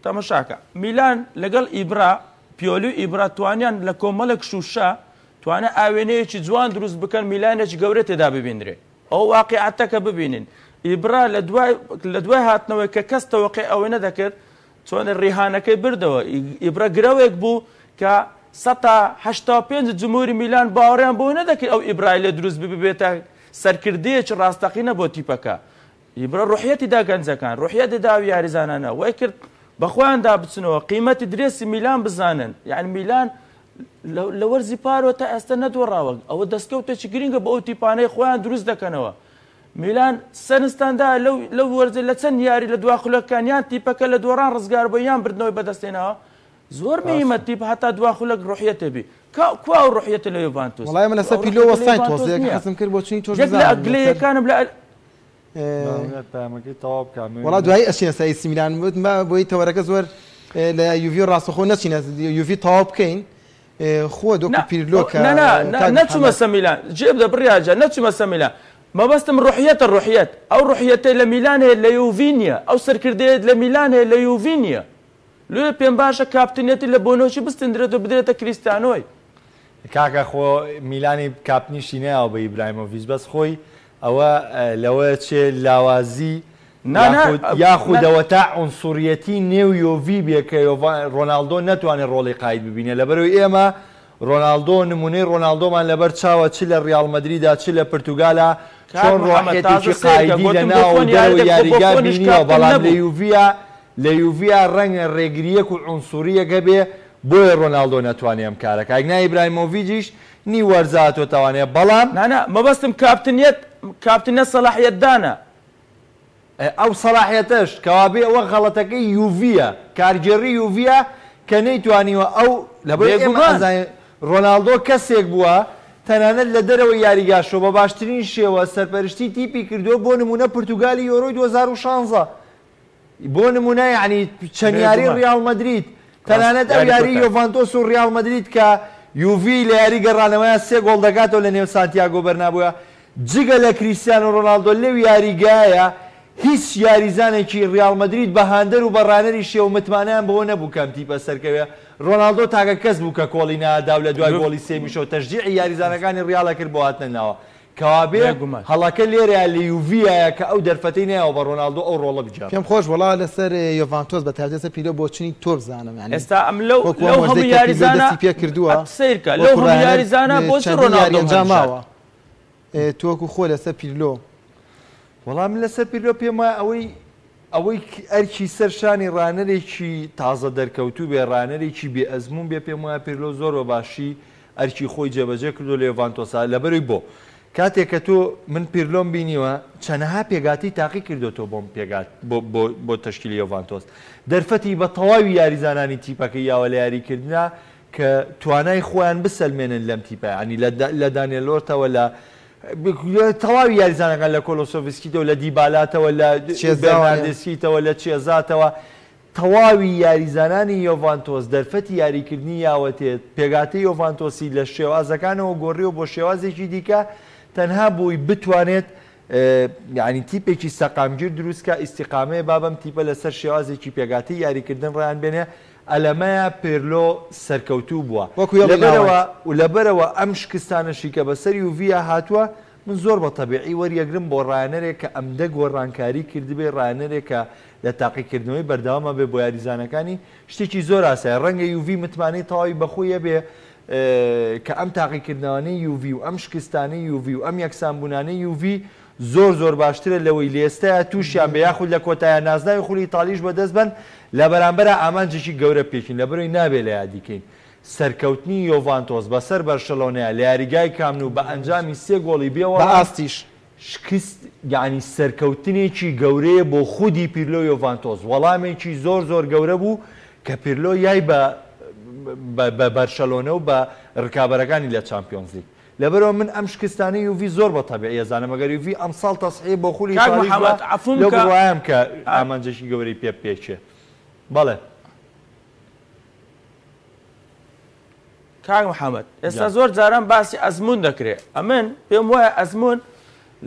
تەمەشاکە میلان لەگەڵ ئیبرا پیۆلی و ئیبرا توانیان لە کۆمەڵێک شوشە توانە ئاوێنەیەکی جوان دروست بکەن میلانێکی گەورە تێدا ببینرێ ئەو واقیعەتەکە ببینین ئیبرا لە دوای لە دوای هاتنەوەی کە کەس تەوەقی ئەوەی نەدەکرد چۆن ڕیهانەکەی بردەوە ئیبرا گرەوێک بوو کە 85% جمهوری میلان باوەڕیان بۆ نەدەکرد ئەو ئیبرای لێ دروست ببێتە سەرکردەیەکی ڕاستەقینە بۆ تیپەکە ئیبرا ڕوحیەتی دا گەنجەکان، ڕوحیەتی دا ئەو یاریزانانە، وای کرد بە خۆیاندا بچنەوە، قیمەتی درێسی میلان بزانن، یانی میلان لە وەرزی پارەوە تا ئێستا نەدۆڕاوە، ئەوە دەستکەوتێکی گرنگە بۆ ئەو تیپانەی خۆیان دروست دەکەنەوە. میلان سەرنجتاندا لەو لەو وەرزە لە چەند یاری لە دوا خولەکان یان تیپەکە لە دۆڕان ڕزگار بووە یان بردنەوەی بەدەستهێناوە، زۆر مهمە ڕاستە. تیپ هەتا دوا خولەک ڕوحیەتێ بی. کوا ئەو ڕوحیەتە لە یۆڤانتوس؟ وەڵای من لەسەر ئەو پیرلۆ ڕوحیەتە لە وەستاین یۆڤانتۆس تۆزێک نییە. حەزم کرد بۆچوونی تۆش یەک لە بزانم لەسەر گلەیەکانم لە هونەر پەیامەکەی تەواو بکە وەڵا دوایی ئەچینە سەر ئەیسی میلان وتم با بۆی تەوەرەکە زۆر لە یوڤی ڕاستەخۆ نەچینە یوڤی تەواو بکەین خۆ دۆکو نا پیرلۆ کە نا نا نا کاک نەچوومە محەممەد سە میلان جێ بدە بڕیار جا نەچوومە سە میلان مەبەستم ڕوحیەتە ڕوحیەت ئەو ڕوحیەتەی لە میلان هەیە لە یوڤی نییە ئەو سەرکردەیەت لە میلان هەیە لە یوڤی نییە لۆیە پێم باشە کاپتنیەتی لە بۆنۆچی بستندرێت و بدرێتە کریستیانۆی. کاکە خۆ میلانی کاپتنیشی نەیاوە بە ئیبراهیمۆڤیچ بەس خۆی ئەوە لەوە چێ لاوازی نا نا یاخود یاخود نا. ئەوەتا عونسوڕیەتی نێو یۆڤی بێ کە یۆڤا ڕۆناڵدۆ نەتوانێ ڕۆڵی قاید ببینێ لەبەرئەوەی ئێمە ڕۆناڵدۆ نمونەی ڕۆناڵدۆمان لەبەر چاوە چ لە ڕیاڵ مەدریدا چ لە پرتوگالا کاک چۆن محەمەد تازە ڕۆحیەتێکی سەیرکە قایدی لە گۆتم ناوە و بۆفۆن یاری دەرەوەی دەکرد خۆ یاریگا بۆفۆنیش بینیوە کاپتن بەڵام لە نەبوو. یوڤیا لە یوڤیا ڕەنگە ڕێگرییەک و عونسوڕییەک هەبێ بۆیە ڕۆناڵدۆ نەتوانێ ئەم کارە کا نا ئیبراهیمۆڤیجیش نیو وەرزە هاتۆتەوانێ بەڵام نا نا مەبەستم کاپتنیەت کاپتنە سەلاحیەتدانە. ئەو سەلاحیەتەش کەوابێ ئەوە غەڵەتەکەی یوڤیە کارگێڕی یوڤیە کە نەیتوانیوە ئەو لەبەر ئێمە بێگومان. ئەزانین ڕۆناڵدۆ کەسێک بووە تەنانەت لە دەرەوەی یاریگاشەوە بە باشترین شێوە سەرپەرشتی تیپی کردووە بۆ نموونە پرتوگالی یۆرۆی 2016 بۆ نموونە یانی چەند یاری بێگومان. ڕیاڵ مەدرید ڕاست تەنانەت ئەو یاری یاری کۆتایی. یۆڤانتۆس و ڕیاڵ مەدرید کە یوڤی لە یاری گەڕانەوەیان سێ گۆڵ دەکاتەوە لە نێو سانتیاگۆ بەرنابویا جگە لە کریستیانۆ ڕۆناڵدۆ لەو یاریگایە هیچ یاریزانێکی ڕیاڵ مەدرید بە هاندەر و بە ڕانەری شێوە متمانەیان بەوە نەبوو کە ئەم تیپە سەرکەوێ ڕۆناڵدۆ تاکە کەس بوو کە کۆڵی نادا و لە دوای گۆڵی سێمیشەوە تەشجیعی یاریزانەکانی ڕیاڵە کرد بۆ هاتنە ناوە کەوابێ بێگومان. هەڵەکە لێرەیە لە یوڤیایە کە ئەو دەرفەتەی نەیاوە بە ڕۆناڵدۆ ئەو ڕۆڵە بگێڕێ. پێم خۆش وەڵا لەسەر یۆڤانتۆس بە تایبەتی لەسەر پیرلۆ بۆچونی تۆ بزانم یانی ئێستا ئەم لەو وەکو ئەم لەو وەرزەی هەموو کە پیرلۆ یاریزانە دەستی پێ کردووە سەیرکە لەو وەکو هەموو ڕاهێنەر یاریزانە بۆچی چەندین یاری ڕۆناڵدۆم ئەنجام هەڵبژارد؟ ماوە تۆ وەکو خۆ لەسەر پیرلۆ. وەڵا من لەسەر پیرلۆ پێم وایە ئەوەی. ئەوەی ئەرکی سەر شانی ڕانەرێکی تازە دەرکەوتوو بێ، ڕانەرێکی بێ ئەزموون بێ، پێم وایە پیرلۆ زۆر بە باشی ئەرکی خۆی جێبەجێ کردووە لە یۆڤانتۆسا، لەبەرەی بۆ؟ کاتێک کە تۆ من پیرلۆم بینیوە چەنەها پێگاتەی تاقی کردۆتەوە بۆم پێگات بۆ بۆ بۆ تەشکیلی یۆڤانتۆس دەرفەتی بە تەواوی یاریزانانی تیپەکەی یاوە لە یاریکردنا کە توانای خۆیان بسەلمێنن لەم تیپە یانی لە لە دانێلۆرتەوە لە تەواوی یاریزانەکان لە کۆلۆسۆڤسکیتەوە لە دیبالاتەوە لە بێرناردێسکیتەوە لە چێزاتەوە تەواوی یاریزانانی یۆڤانتۆس دەرفەتی یاریکردنی یاوەتێ، پێکهاتەی یۆڤانتۆسی لە شێوازەکانەوە گۆڕیوە بۆ شێوازێکی دیکە تەنها بۆی بتوانێت یانی تیپێکی سەقامگیر دروستکا، ئیستیقامەیە با بەم تیپە لەسەر شێوازێکی پێکهاتەی یاریکردن ڕایانبێنێ، ئەلەمەیە پێرلۆ سەرکەوتوو بووە. وەکو هێڵی لەبەرئەوە ناوەند. لەبەرئەوە ئەم شکستانەشی کە بەسەر یوڤیا هاتووە من زۆر بە تەبیعی وەریەگرم بۆ ڕایەنەرێک کە ئەمدە گۆڕانکاری کردبێ، ڕایەنەرێک کە لە تاقیکردنەوەی بەردەواما بێ بۆ یاریزانەکانی، شتێکی زۆر ئاسایە، ڕەنگە یوڤی متمانەی تەواوی بەخۆی هەبێ کە ئەم تاقیکردنەوانەی یوڤی و ئەم شکستانەی یوڤی و ئەم یەکسانبوونانەی یوڤی زۆر زۆر باشترە لەوەی لە ئێستایا تووشیان بێ یاخود لە کۆتایا نازناوی خولی ئیتاڵیش بەدەست بەن، لە بەرامبەرا ئامانجێکی گەورە بپێکین، لەبەرئەوەی نابێ لە یادی کەین سەرکەوتنی یۆڤانتۆس بەسەر بەرشەلۆنەیا لە یاریگای کام نو بە ئەنجامی سێ گۆڵی بێ بە وەڵام ئاستیش. شکست یانی سەرکەوتنێکی گەورەیە بۆ خودی پیرلۆ یۆڤانتۆس وەڵامێکی زۆر زۆر گەورە بوو کە پیرلۆ یای بە بە بەرشەلۆنە و بە رکابەرەکانی لە چامپیۆنزلیگ لەبەرئەوە من ئەم شکستانەی یوڤی زۆر بە تەبیعی ئەزانم ئەگەر یوڤی ئەمساڵ تەسحیح بۆ خولی کاک ئیتاڵیش با محەمەد عەفوم لەو کە. بڕوایەم کە ئامانجێکی گەورەی پێ بپێکێ بەڵێ. کاک محمد ئێستا گیان. زۆر جاران باسی ئەزموون دەکرێ ئەمن پێم وایە ئەزموون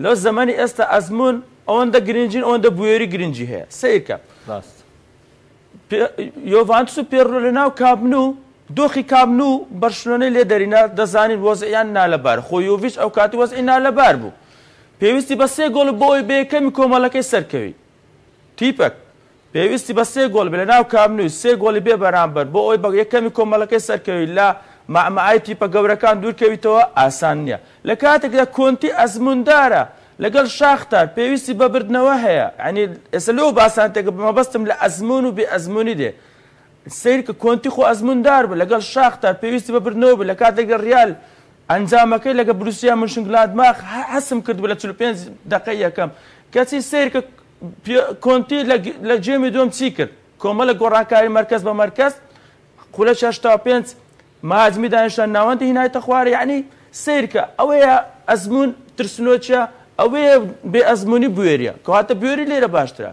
لەو زەمەنی ئێستا ئەزموون ئەوەندە گرنگین ئەوەندە بوێری گرنگی هەیە سەیرکە ڕاست. یۆڤانتس و پێرلۆ لە ناو کامنو دۆخی کامنو بەرشلۆنەی لێ دەرینا دەزانین وەزعیان نالەبار خۆ یۆڤیش ئەو کاتی وەزعی نالەبار بوو پێویستی بە سێ گۆڵ بۆ ئەوەی بە یەکەمی کۆمەڵەکەی سەرکەوی تیپەک پێویستی بە سێ گۆڵ بێ لەناو کامپ نوی، سێ گۆڵی بێ بەرامبەر بۆ ئەوەی بە یەکەمی کۆمەڵەکەی سەرکەوی لە مەعمەعای تیپە گەورەکان دوورکەویتەوە ئاسان نییە. لە کاتێکدا کۆنتی ئەزمووندارە لەگەڵ شاختار پێویستی بە بردنەوە هەیە یانی ئێستا لەو باسان تێکە مەبەستم لە ئەزموون و بێ ئەزموونی دێ سەیرکە کۆنتی خۆ ئەزمووندار بوو لەگەڵ شاختار پێویستی بە بردنەوە بوو لە کاتێکدا ریال ئەنجامەکەی لەگە بروسیا مونشنگلادباخ حەسم کردبوو لە 45 دەقەی یەکەم کەچی سەیرکە کۆنتی لە گێمی دووەم چی کرد؟ کۆمەڵێک گۆڕانکاری مەرکەز بە مەرکەز، خولەکی 85 مهاجمی دانیشتە ناوەندی هینایتە خوارێ، یەعنی سەیرکە ئەوەیە ئەزموون ترسنۆکیە، ئەوەیە بێ ئەزموونی بوێریە، کەواتە بوێری لێرە باشترە.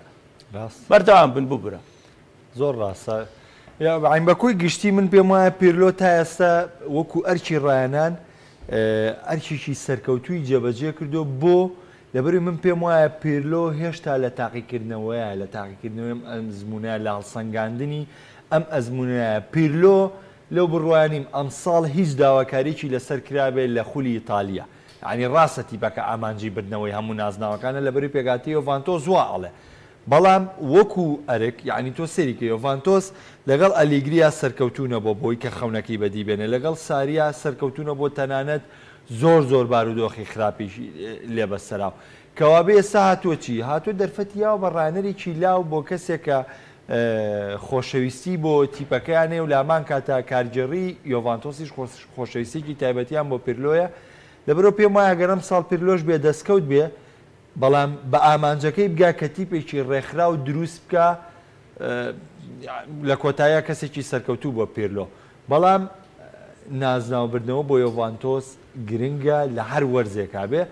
بەردەوام بن ببورە. زۆر ڕاستە عین بە کۆی گشتی من پێم وایە پیرلۆ تا ئێستا وەکو ئەرکی ڕایەنان ئەرکێکی سەرکەوتووی جێبەجێ کردو بۆ لەبەروی من پێم وایە پیرلۆ هێشتا لە تاقیکردنەوەیە، لە تاقیکردنەوەی ئەم ئەزموونە، لە هەڵسەنگاندنی ئەم ئەزموونەیە. پیرلۆ لەو بڕوایە نیم ئەمساڵ هیچ داواکارییەکی لەسەر کرابێ لە خولی ئیتالیا. یەعنی ڕاستە تیپەکە ئامانجی بردنەوەی هەموو نازناوەکانە لەبەروی پێکهاتەی یۆڤانتۆس وا ئەڵێ. بەڵام وەکو ئەرک، یەعنی تۆ سەیری کە یۆڤانتۆس لەگەڵ ئەلیگریا سەرکەوتوو نەبووە بۆی کە خەونەکەی بەدی بێنێ، لەگەڵ ساریا سەرکەوتوو نەبووە تەنانەت زۆر زۆر بارودۆخی خراپیش لێ بەسەراو. کەوابێ ئێستا هاتووە چی؟ هاتووە دەرفەتی یاوە بە ڕانەرێکی لاو بۆ کەسێک کە خۆشەویستی بۆ تیپەکەیان هەیە و لە هەمان کاتا کارگێڕی یۆڤانتۆسیش خۆشەویستییەکی تایبەتیان بۆ پیرلۆیە. لەبەرئەوە پێم وایە گەر ئەمساڵ پیرلۆش بێ دەستکەوت بێ بەڵام بە ئامانجەکەی بگا کە تیپێکی ڕێکخراو دروست بکا لە کۆتاییا کەسێکی سەرکەوتوو بووە پیرلۆ بەڵام نازناوبردنەوە بۆ یۆڤانتۆس گرنگە لە هەر وەرزێکا بێ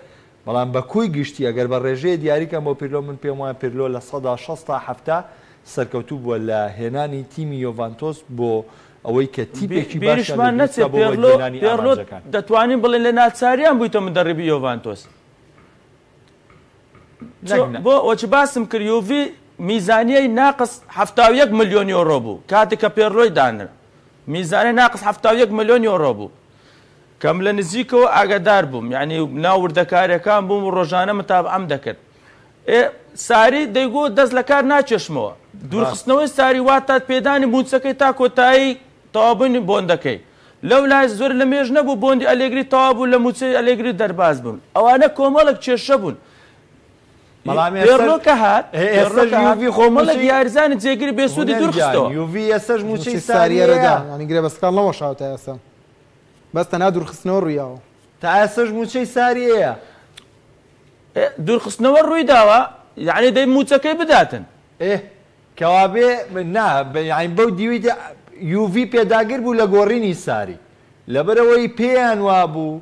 بەڵام بە کۆی گشتی ئەگەر بە ڕێژەیە دیاریکەم بۆ پیرلۆ من پێم وایە پیرلۆ 60% تا 70 سەرکەوتوو بووە لە هێنانی تیمی یۆڤانتۆس بۆ ئەوەی کە تیپێکی باشیان بیریشمان لێ نەچێت دروست بکا بۆ پێرلۆ وەدیهێنانی پێرلۆ ئامانجەکان. دەتوانین بڵێین لە ناچاریان بوویتە مدەڕیبی یۆڤانتۆس. بۆ وەچ باسم کرد یوڤی میزانیەی ناقس 71 ملیۆن یۆرۆ بوو کاتێک کە پێرلۆی دانرا میزانە ناقس 71 ملیۆن یۆرۆ بوو کەم لە نزیکەوە ئاگادار بووم یعنی ناو وردەکاریەکان بووم و ڕۆژانە متابعەم دەکرد ئێ ساری دەیگۆ دەست لە کار ناکێشمەوە دوورخستنەوەی ساری واتە پێدانی موچەکەی تا کۆتایی تەواوبوونی بۆندەکەی لەو لای زۆر لە مێژ نەبوو بۆندی ئەلێگری تەواو بوو لە مووچەی ئەلێگری دەرباز بوون. ئەوانە کۆمەڵێک کێشە بوون. بەڵام پێرلۆ کە هات ئێستاش یوڤی خۆ کۆمەڵێک یاریزانی جێگری بێسوودی هونەر گیان دوورخستەوە. یوڤی ئێستاش مووچەی مووچەی ساریەرەدا ساریەیە. یانی گرێبەستەکان نەوەشاوە تا ئێستا بەس تەنها دوورخستنەوە ڕوویاوە. تا ئێستاش مووچەی ساریەیە. دوورخستنەوە ڕوویداوە یانی دەی مووچەکەی بداتن. ئێ کەوابێ نا یانی بەو دیوی یوڤی پێداگر بوو لە گۆڕینی ساری لەبەرئەوەی پێیان وابوو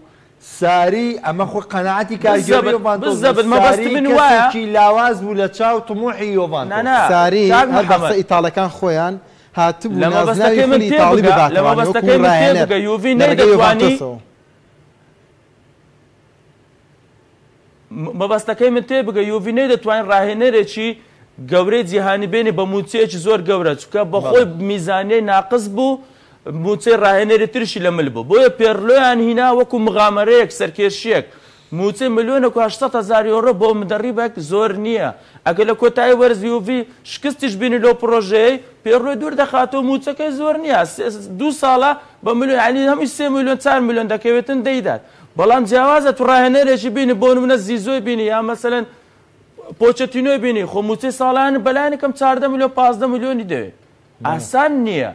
ساری ئەمە خۆ قەناعەتی کارگێڕی بالزبط یۆڤانتۆس بوو بالزبط مەبەستی ساری من وایە کەسێکی لاواز بوو لە چاو تموحی نا یۆڤانتۆس. نا ساری کاک هەر بە قسە محەمەد ئیتاڵەکان خۆیان هاتبوو لە نازناوی مەبەستەکەی من خولی ئیتاڵی تێبگە لە بباتەوە وەکو مەبەستەکەی من ڕاهێنەر تێبگە یوڤی لە ڕێگەی نەیدەتوانی یۆڤانتۆسەوە. مەبەستەکەی من تێبگە یوڤی نەیدەتوانی ڕاهێنەرێکی گەورەی جیهانی بێنێ بە مووچەیەکی زۆر گەورە چونکە بەخۆی میزانیەی ناقس بوو مووچەی ڕاهێنەری ترشی لە مل بوو بۆیە پێرلۆیان هینا وەکو مغامەرەیەک سەرکێشیەک مووچەی ملیۆنێک و 800 هەزار یۆرۆ بۆ مدەڕیبێک زۆر نییە ئەگەر لە کۆتایی وەرز یوڤی شکستیش بینی لەو پڕۆژەیەی پێرلۆی دوور دەخاتەوە مووچەکەی زۆر نییە دوو ساڵە بە ملیۆن یعنی هەمووی سێ ملیۆن 4 ملیۆن دەکەوێتن دەیدات بەڵام جیاوازە تو ڕاهێنەرێکی بینی بۆ نمونە زیزۆی بینی یا مەسەلەن پۆچەتینۆی بینی خۆ مووچەی ساڵانە بەلایەنی کەم 14 ملیۆن 15 ملیۆنی دەوێت ئاسان نییە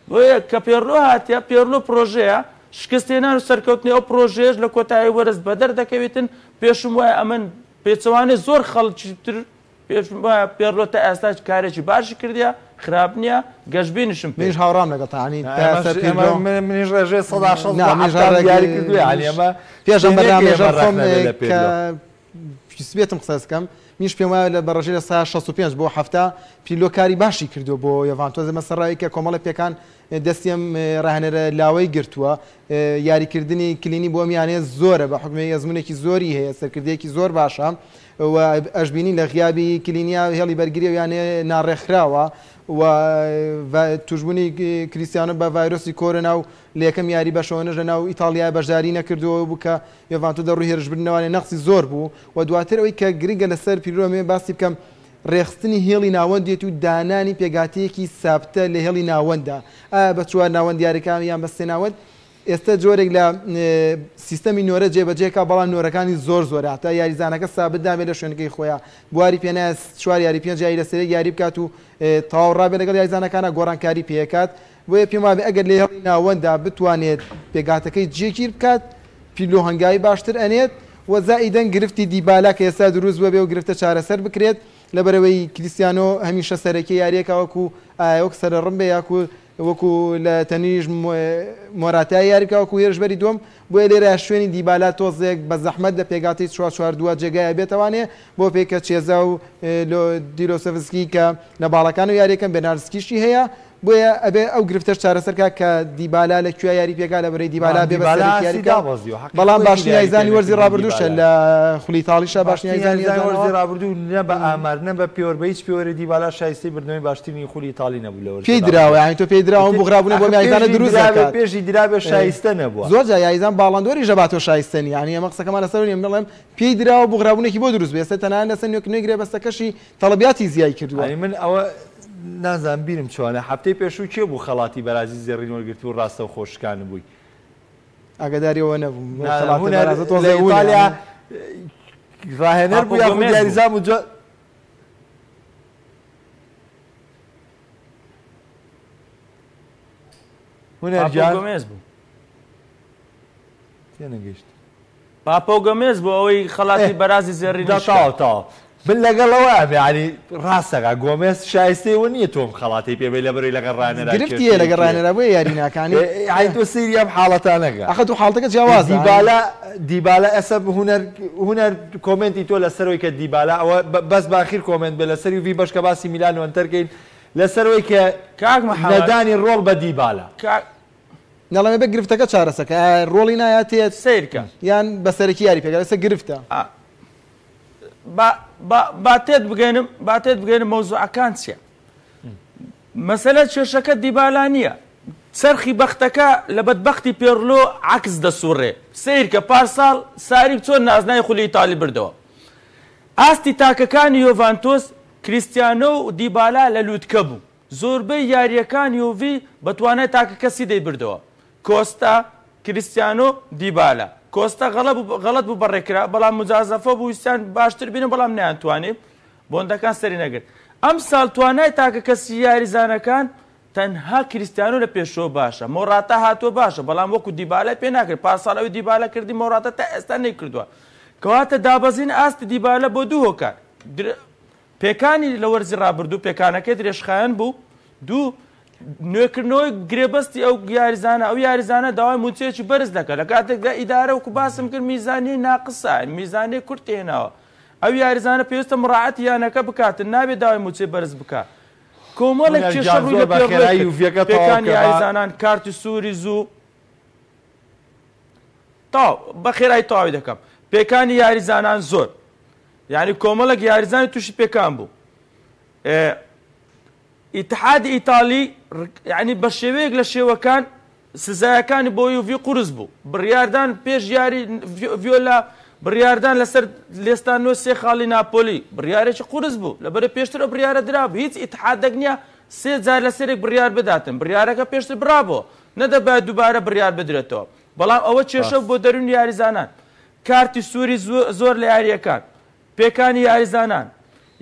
بۆیە کە پێرلۆ هاتیە پێرلۆ پرۆژەیە شکستهێنان و سەرکەوتنی ئەو پرۆژەیەش لە کۆتایی وەرز بەدەر دەکەوێتن پێشم وایە ئەمن پێچەوانەی زۆر خەڵکی تر پێشم وایە پێرلۆ تا ئێستا کارێکی باشی کردیە خراپ نییە گەشبینیشم پێی. منیش هاوڕام لەگەڵتا یانی تا ئێستا پێرلۆ منیش ڕێژەی 60% نا بۆ منیش 70 ڕێک دیاری کردووە یانی ئەمە پێش ئەم شتێ نییە کە بەرنامەیەش ئێمە خۆم ڕەخنە بێ لە کە پێرلۆ. پێویستبێتم قسە بکەم منیش پێم وایە لە بە ڕێژەی 65% بۆ 70 پیرلۆ کاری باشی کردووە بۆ یۆڤانتۆس ئەمە سەرڕای کە کۆمەڵە پێکان دەستی ئەم ڕاهێنەرە لاوەی گرتووە یاریکردنی کلینی بۆ ئەم یانەیە زۆرە بە حوکمی ئەزموونێکی زۆری هەیە سەرکردەیەکی زۆر باشە و ئەشبینی لە غیابی کلینیا هێڵی بەرگری ئەو یانەیە ناڕێکخراوە و توشبوونی کریستیانۆ بە ڤایرۆسی کۆرۆنا و لە یەکەم یاری بەشەوەنەش لە ناو ئیتاڵیا بەشداری نەکردووە بوو کە یۆڤانتۆ لە ڕووی هێرشبردنەوانێ نەقسی زۆر بوو و دواتر ئەوەی کە گرنگە لەسەر پیرلۆ ئەمەوێ باسی بکەم ڕێکخستنی هێڵی ناوەندێت و دانانی پێکهاتەیەکی سابتە لە هێڵی ناوەنددا ئایا بە چوار ناوەند یاریکا یان بە سێ ناوەند ئێستا جۆرێک لە سیستەمی نۆرە جێبەجێکا بەڵام نۆرەکانی زۆر زۆرە هەتا یاریزانەکە سابت نابێت لە شوێنەکەی خۆیان بواری پێنایە چوار یاری پێنج یاری لەسەر یەک یاری بکات و تەواو ڕابێت لەگەڵ یاریزانەکانە گۆڕانکاری پێکات بۆیە پێم وابێ ئەگەر لە هێڵی ناوەنددا بتوانێت پێکهاتەکەی جێگیر بکات پیرلۆ هەنگاوی باشتر ئەنێت و زائیدەن گرفتی دیبالا کە ئێستا دروست بووە بێ و گرفتە چارەسەر بکرێت لەبەرئەوەی کریستیانۆ هەمیشە سەرەکی یاریەکە وەکو ئایا وەک سەرەڕم بێ یاکو وەکو لە تەنیش مۆراتای یاری بکە وەکو هێرشبەری دووەم بۆیە لێرە شوێنی دیبالا تۆزێک بە زەحمەت لە پێکهاتەی چوار چوار دووە جێگای بێتەوانێ بۆ پێی کە چێزا و دیلۆسەڤسکی کە لە باڵەکان و یاریەکەن بێرناردسکیشی هەیە بۆیە ئەبێ ئەو گرفتەش چارەسەر کا کە دیبالا لە کوێ یاری پێکا لە بەرەی دیبالا بەڵام بێ بە دیبالا سەرەکی یاری ئاستی بکا دابەزیوە حەقی بەڵام خۆیەتی باشترین لە یاریزانی وەرزی یاریپێنەکردنی ڕابردووشە دیبالا لە خولی ئیتاڵیشا باشترین باشترین یاریزانی یاریزانی وەرزی هێزانەوە ڕابردوو نە بە ئامار نە بە پێوەر بە هیچ پێوەرێ دیبالا شایستەی بردنەوەی باشترینی خولی ئیتاڵی نەبوو لە وەرزی پێی دراوە ڕابردوو یانی تۆ پێی دراوە ئەم ئیتر بوغرابوونە بۆ ئاخر ئەم یاریزانە پێشی دروست درابێ دەکات پێشی درابێ شایستە نەبووە زۆر جار یاریزان باڵاندۆریش دەباتەوە شایستە نییە یانی ئێمە قسەکەمان لەسەر نییە من دەڵێم پێی دراوە بوغرابوونێکی بۆ دروست بێ ئێستا تەنانەت لەسەر نوێکردنەوەی گرێبەستەکەشی تەڵەبیاتی زیای کردووە. یانی من ئەوە نازانم بیرم چۆنە هەفتەی پێشوو کێ بوو خەڵاتی بەرازی زێڕین وەرگرتبوو ڕاستەوخۆ شکانبووی؟ ئاگاداری ئەوە نەبووم خەڵاتە هونەر بەرازە لە تۆزێ ونە ئیتالیا یانی. ڕاهێنەر پاپۆ بوو یاخود گۆمێز بوو. یاریزان بوو جۆ هونەر پاپۆ گیان گۆمێز بوو. تێنەگەیشت. پاپۆ گۆمێز بوو ئەوەی خەڵاتی بەرازی زێڕینی دا شکا. تەواو تەواو من لەگەڵ ئەوەم یعنی ڕاستەکە گۆمێز شایستەی ئەوە نییە تۆم خەڵاتی پێ بەی لەبەرەوەی لەگەڵ ڕاهێنەرا گرفتی هەیە لەگەڵ کێشەیەکی هەیە. ڕاهێنەرا بۆیە یاری ناکانی. یعنی تۆ سەیری ئەم حاڵەتانەکە. ئەخە دوو حاڵەتەکە جیاوازە. دیبالا دیبالا ئێستا هونەر هونەر کۆمێنتی تۆ لەسەرەوەی کە دیبالا ئەوە بەس باخیر کۆمێنت بێ لەسەری وی بەش کە باسی میلان و ئەنتەر کەین لەسەرەوەی کە کاک محەممەد نەدانی ڕۆڵ بە دیبالا. کاک نەڵێ بە گرفتەکە چارەسەکە ئایا ڕۆڵی نایاتێت سەیرکە. یان بە سەرەکی یاری پێکا ئێستا گرفتە. با با با تێت بگەێنم با تێت بگەێنم مەوزوعەکان چییە مەسەلە کێشەکە دیبالا نییە چەرخی بەختەکە لە بەدبەختی پێرلۆ عەکس دەسوڕێ سەیرکە پارساڵ ساری چۆن نازناوی خولی ئیتالی بردەوە ئاستی تاکەکانی یۆڤانتۆس کریستیانۆ و دیبالا لە لوتکە بوو زۆربەی یارییەکان یۆڤی بە توانای تاکەکەسی دەیبردەوە کۆستا کریستیانۆ دیبالا. کۆستا غەڵەت بوو بەڕێکرا بەڵام مجازەفە بوو ویستیان باشتر بینن بەڵام نەیانتوانی بۆندەکان سەری نەگرت ئەمساڵ توانای تاکە کەسی یاریزانەکان تەنها کریستیانۆ لە پێشەوە باشە مۆراتا هاتووە باشە بەڵام وەکو دیبالای پێ ناکرێت پارساڵ ئەوی دیبالا کردی مۆراتا تا ئێستا نەیکردووە کەواتە دابەزین ئاستی دیبالا بۆ دوو هۆکار پێکانی لە وەرزی ڕابردوو پێکانەکەی درێژخایەن بوو دوو نوێکردنەوەی گرێبەستی ئەو یاریزانە ئەو یاریزانە داوای موچەیەکی بەرز دەکات لە کاتێکدا ئیدارە وەکو باسم کرد میزانیەی ناقسە میزانیەی کورت هێناوە ئەو یاریزانە پێویستە مڕاعەتی یانەکە بکات نابێت داوای موچەی بەرز بکات کۆمەڵێک کێشە ڕووی لە پێڕۆ کرد پێکانی یاریزانان کارتی سووری زوو تاو بە خێرایی تەواوی دەکەم پێکانی یاریزانان زۆر یعنی کۆمەڵێک یاریزانی تووشی پێکان بوو ئیتحادی ئیتالی یعنی بە شێوەیەک لە شێوەکان سزایەکانی بۆ یوڤی قورس بوو بڕیاردان پێش یاری ڤیۆلا بڕیاردان لەسەر لێستانەوە سێ خاڵی ناپۆلی بڕیارێکی قورس بوو لەبەرە پێشتر ئەو بڕیارە درابوو هیچ ئیتحادێک نییە سێ جار لەسەرێک بڕیار بداتن بڕیارەکە پێشتر برابوو نەدەبایە دووبارە بڕیار بدرێتەوە بەڵام ئەوە کێشە بۆ دەروونی یاریزانان کارتی سووری زۆر لە یارییەکان پێکانی یاریزانان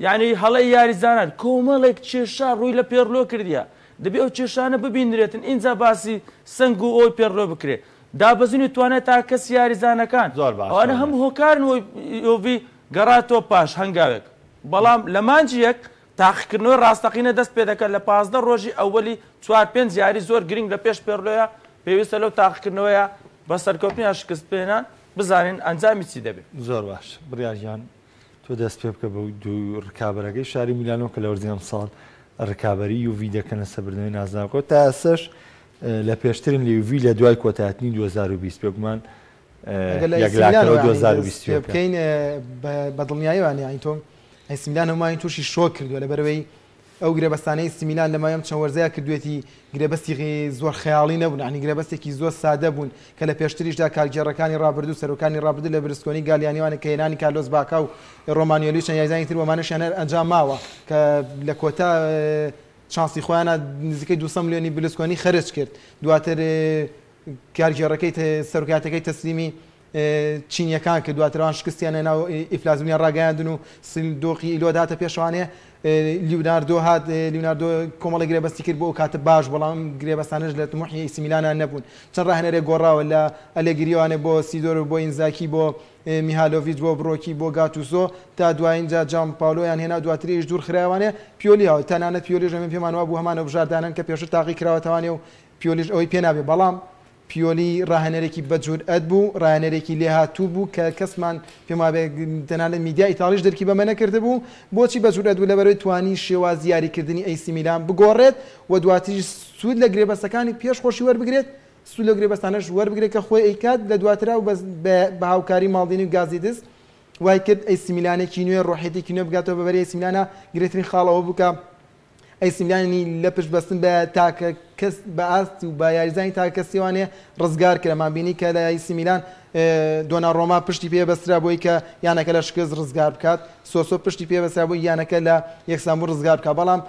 یعنی هەڵەی یاریزانان کۆمەڵێک کێشە ڕووی لە پێڕلۆ کردیە دەبێ ئەو کێشانە ببینرێتن ئینجا باسی سەنگ و ئەوی پێڕلۆ بکرێ دابەزینی توانای تا کەس یاریزانەکان زۆر باشە ئەوانە هەموو هۆکارن بۆی یۆڤی گەڕاتەوە پاش هەنگاوێک بەڵام لە مانگی یەک تاقیکردنەوەی ڕاستەقینە دەست پێدەکات لە 15 ڕۆژی ئەوەلی چوار پێنج یاری زۆر گرنگ لە پێش پێڕلۆیە پێویستە لەو تاقیکردنەوەیە بە سەرکەوتن یان شکست پێهێنان بزانین ئەنجامی چی دەبێت. زۆر باش بڕیار گیان تۆ دەست پێ بکە بە دوو ڕکابەرەکەی شاری میلانۆ کە لە وەرزی ئەمساڵ ڕکابەری یوڤی دەکەنە سەر بردنەوەی نازناوەکە تا ئێستاش لە پێشترن لە یوڤی لە دوای کۆتایهاتنی 2020 بێگومان ئەگەر لە ئەیسی یەکلاکەرەوە میلانەوە یانی دەست پێ 2021 بکەین بە دڵنیاییەوە یانی تۆ ئەیسی میلان هەمووانی تووشی شۆک کردووە لەبەرئەوەی ئەو گرێبەستانەی ئیسی میلان لە ماوەی ئەم چەند وەرزەیا کردوویەتی گرێبەستی زۆر خەیاڵی نەبوون، یانی گرێبەستێکی زۆر سادە بوون کە لە پێشتریشدا کارگێڕەکانی ڕابردوو سەرۆکانی ڕابردوو لە برسکۆنی گالیانیوانە کە هێنانی کارلۆس باکا و ڕۆمانیۆلی و چەند یاریزانی تر وەمانەشیان هەر ئەنجام ماوە کە لە کۆتا چانسی خۆیانە نزیکەی 200 ملیۆنی بلسکۆنی خەرج کرد دواتر کارگێڕەکەی سەرۆکایەتەکەی تەسلیمی چینیەکان کرد دواتر ئەوان شکستیان هێنا و ئیفلاسبوونیان ڕاگەیاندن و سندوقی ئیلۆد هاتە پێشوانێ لیوناردۆ هات لیوناردۆ کۆمەڵی گرێبەستی کرد بۆ ئەو کاتە باش بەڵام گرێبەستانەش لە تموحی ئەیسی میلانا نەبوون چەند ڕاهێنەرێک گۆڕاوە لە ئەلێگریوانێ بۆ سیدۆر بۆ ئینزاکی بۆ میهالۆڤیچ بۆ برۆکی بۆ گاتوسۆ تا دوایین جا جام پاولۆیان هێنا دواتریش دوور خرایەوانێ پیۆلی هاوت تەنانەت پیۆلیش ئەمە پێمان وابوو هەمان هەڵبژاردانەن کە پێشتر تاقی کراوەتەوانێ و پیۆلیش ئەوەی پێ نابێ بەڵام پیۆلی ڕاهێنەرێکی بەجورئەت بوو، ڕاهێنەرێکی لێهاتوو بوو کە کەسمان پێم وابێ تەنانەت میدیای ئیتاڵیش درکی بەمە نەکردبوو. بۆچی بەجورئەت بوو؟ لەبەرئەوەی توانی شێوازی یاریکردنی ئەیسی میلان بگۆڕێت و دواتریش سوود لە گرێبەستەکانی پێش خۆشی وەربگرێت، سوود لەو گرێبەستانەش وەربگرێت کە خۆی ئەیکات لە دواترا و بە هاوکاری ماڵدینی و گازیدس وای کرد ئەیسی میلانێکی نوێ، ڕۆحیەتێکی نوێ بگاتەوە بە بەری ئەیسی میلانا. گرنگترین خاڵ ئەوە بوو کە ئەیسی میلانی لە پشت بەستن بە تاکە کەس بە ئاست و بە یاریزانی تاکە کەسیوانێ ڕزگار کرا مان بینی کە لە ئەیسی میلان دۆناڕۆما پشتی پێ بەسترا بۆی کە یانەکە لە شکست ڕزگار بکات سۆسۆ پشتی پێ بەسترا بۆی یانەکە لە یەکسانبوون ڕزگار بکات بەڵام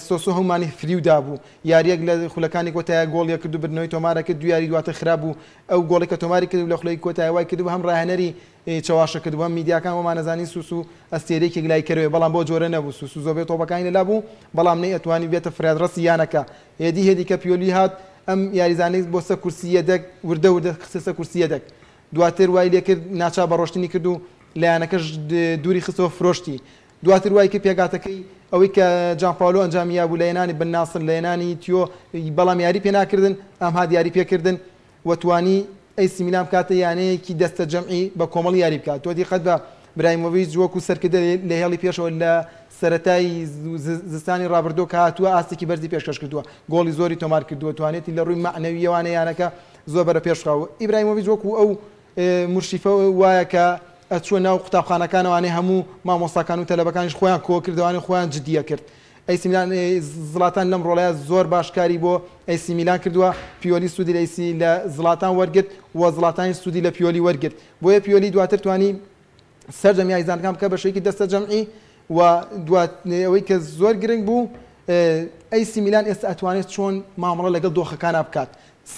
سۆسۆ هەموومانی فریو دابوو یاریەک لە خولەکانی کۆتایە گۆڵیە کرد و بردنەوەی تۆمارە کرد دوو یاری دواتر خراپ بوو ئەو گۆڵی کە تۆماری کرد لە خولەکی کۆتایە وای کرد هەم ڕاهێنەری چەواشە کردبوو هەم میدیاکان وەمانەزانی سوسو ئەستێرەیەکی یەکلاییکەرەوەیە بەڵام بەو جۆرە نەبوو سوسو زۆربەی تۆپەکانی لەلا بوو بەڵام نەیئەتوانی بێتە فریادڕەسی یانەکە هێدی هێدی کە پیۆلی هات ئەم یاریزانەی بۆ سەر کورسی یەدەگ وردە وردە خستە سەر کورسی یەدەگ دواتر وای لێکرد ناچار بە ڕۆشتنی کرد و لە یانەکەش دووری خستەوە فرۆشتی دواتر وای کرد پێکهاتەکەی ئەوەی کە جان پاولۆ ئەنجامی یابوو لە هێنانی بن ناسر لە هێنانی تیۆ بەڵام یاری پێناکردن ئەم هات یاری پێکردن و توانی ئەیسی میلان بکاتە یانەیەکی دەستەجەمعی بە کۆمەڵی یاری بکات تۆ دیقەت بە برایمۆڤیچ وەکو سەرکردە لە هێڵی پێشەوە لە سەرەتای زستانی ڕابردوو کە هاتووە ئاستێکی بەرزی پێشکەش کردووە گۆڵی زۆری تۆمار کردووە توانێتی لە ڕووی مەعنەوییەوانە یانەکە زۆر بەرە پێش بخا و ئیبراهیمۆڤیچ وەکو ئەو مورشیفە وایە کە ئەچووە ناو قوتابخانەکانەوانێ هەموو مامۆستاکان و تەلەبەکانیش خۆیان کۆ کردەوانێ خۆیان جدیە کرد ئەیسی میلان زڵاتان لەم ڕۆڵەیا زۆر باش کاری بۆ ئەیسی میلان کردووە، پیۆلی سوودی لە ئەیسی لە زڵاتان وەرگرت و زڵاتانیش سوودی لە پیۆلی وەرگرت، بۆیە پیۆلی دواتر توانی سەرجەم یاریزانەکان بکات بە شێوەیەکی دەستەجەمعی و دوات ئەوەی کە زۆر گرنگ بوو ئەیسی میلان ئێستا ئەتوانێت چۆن مامەڵە لەگەڵ دۆخەکانا بکات،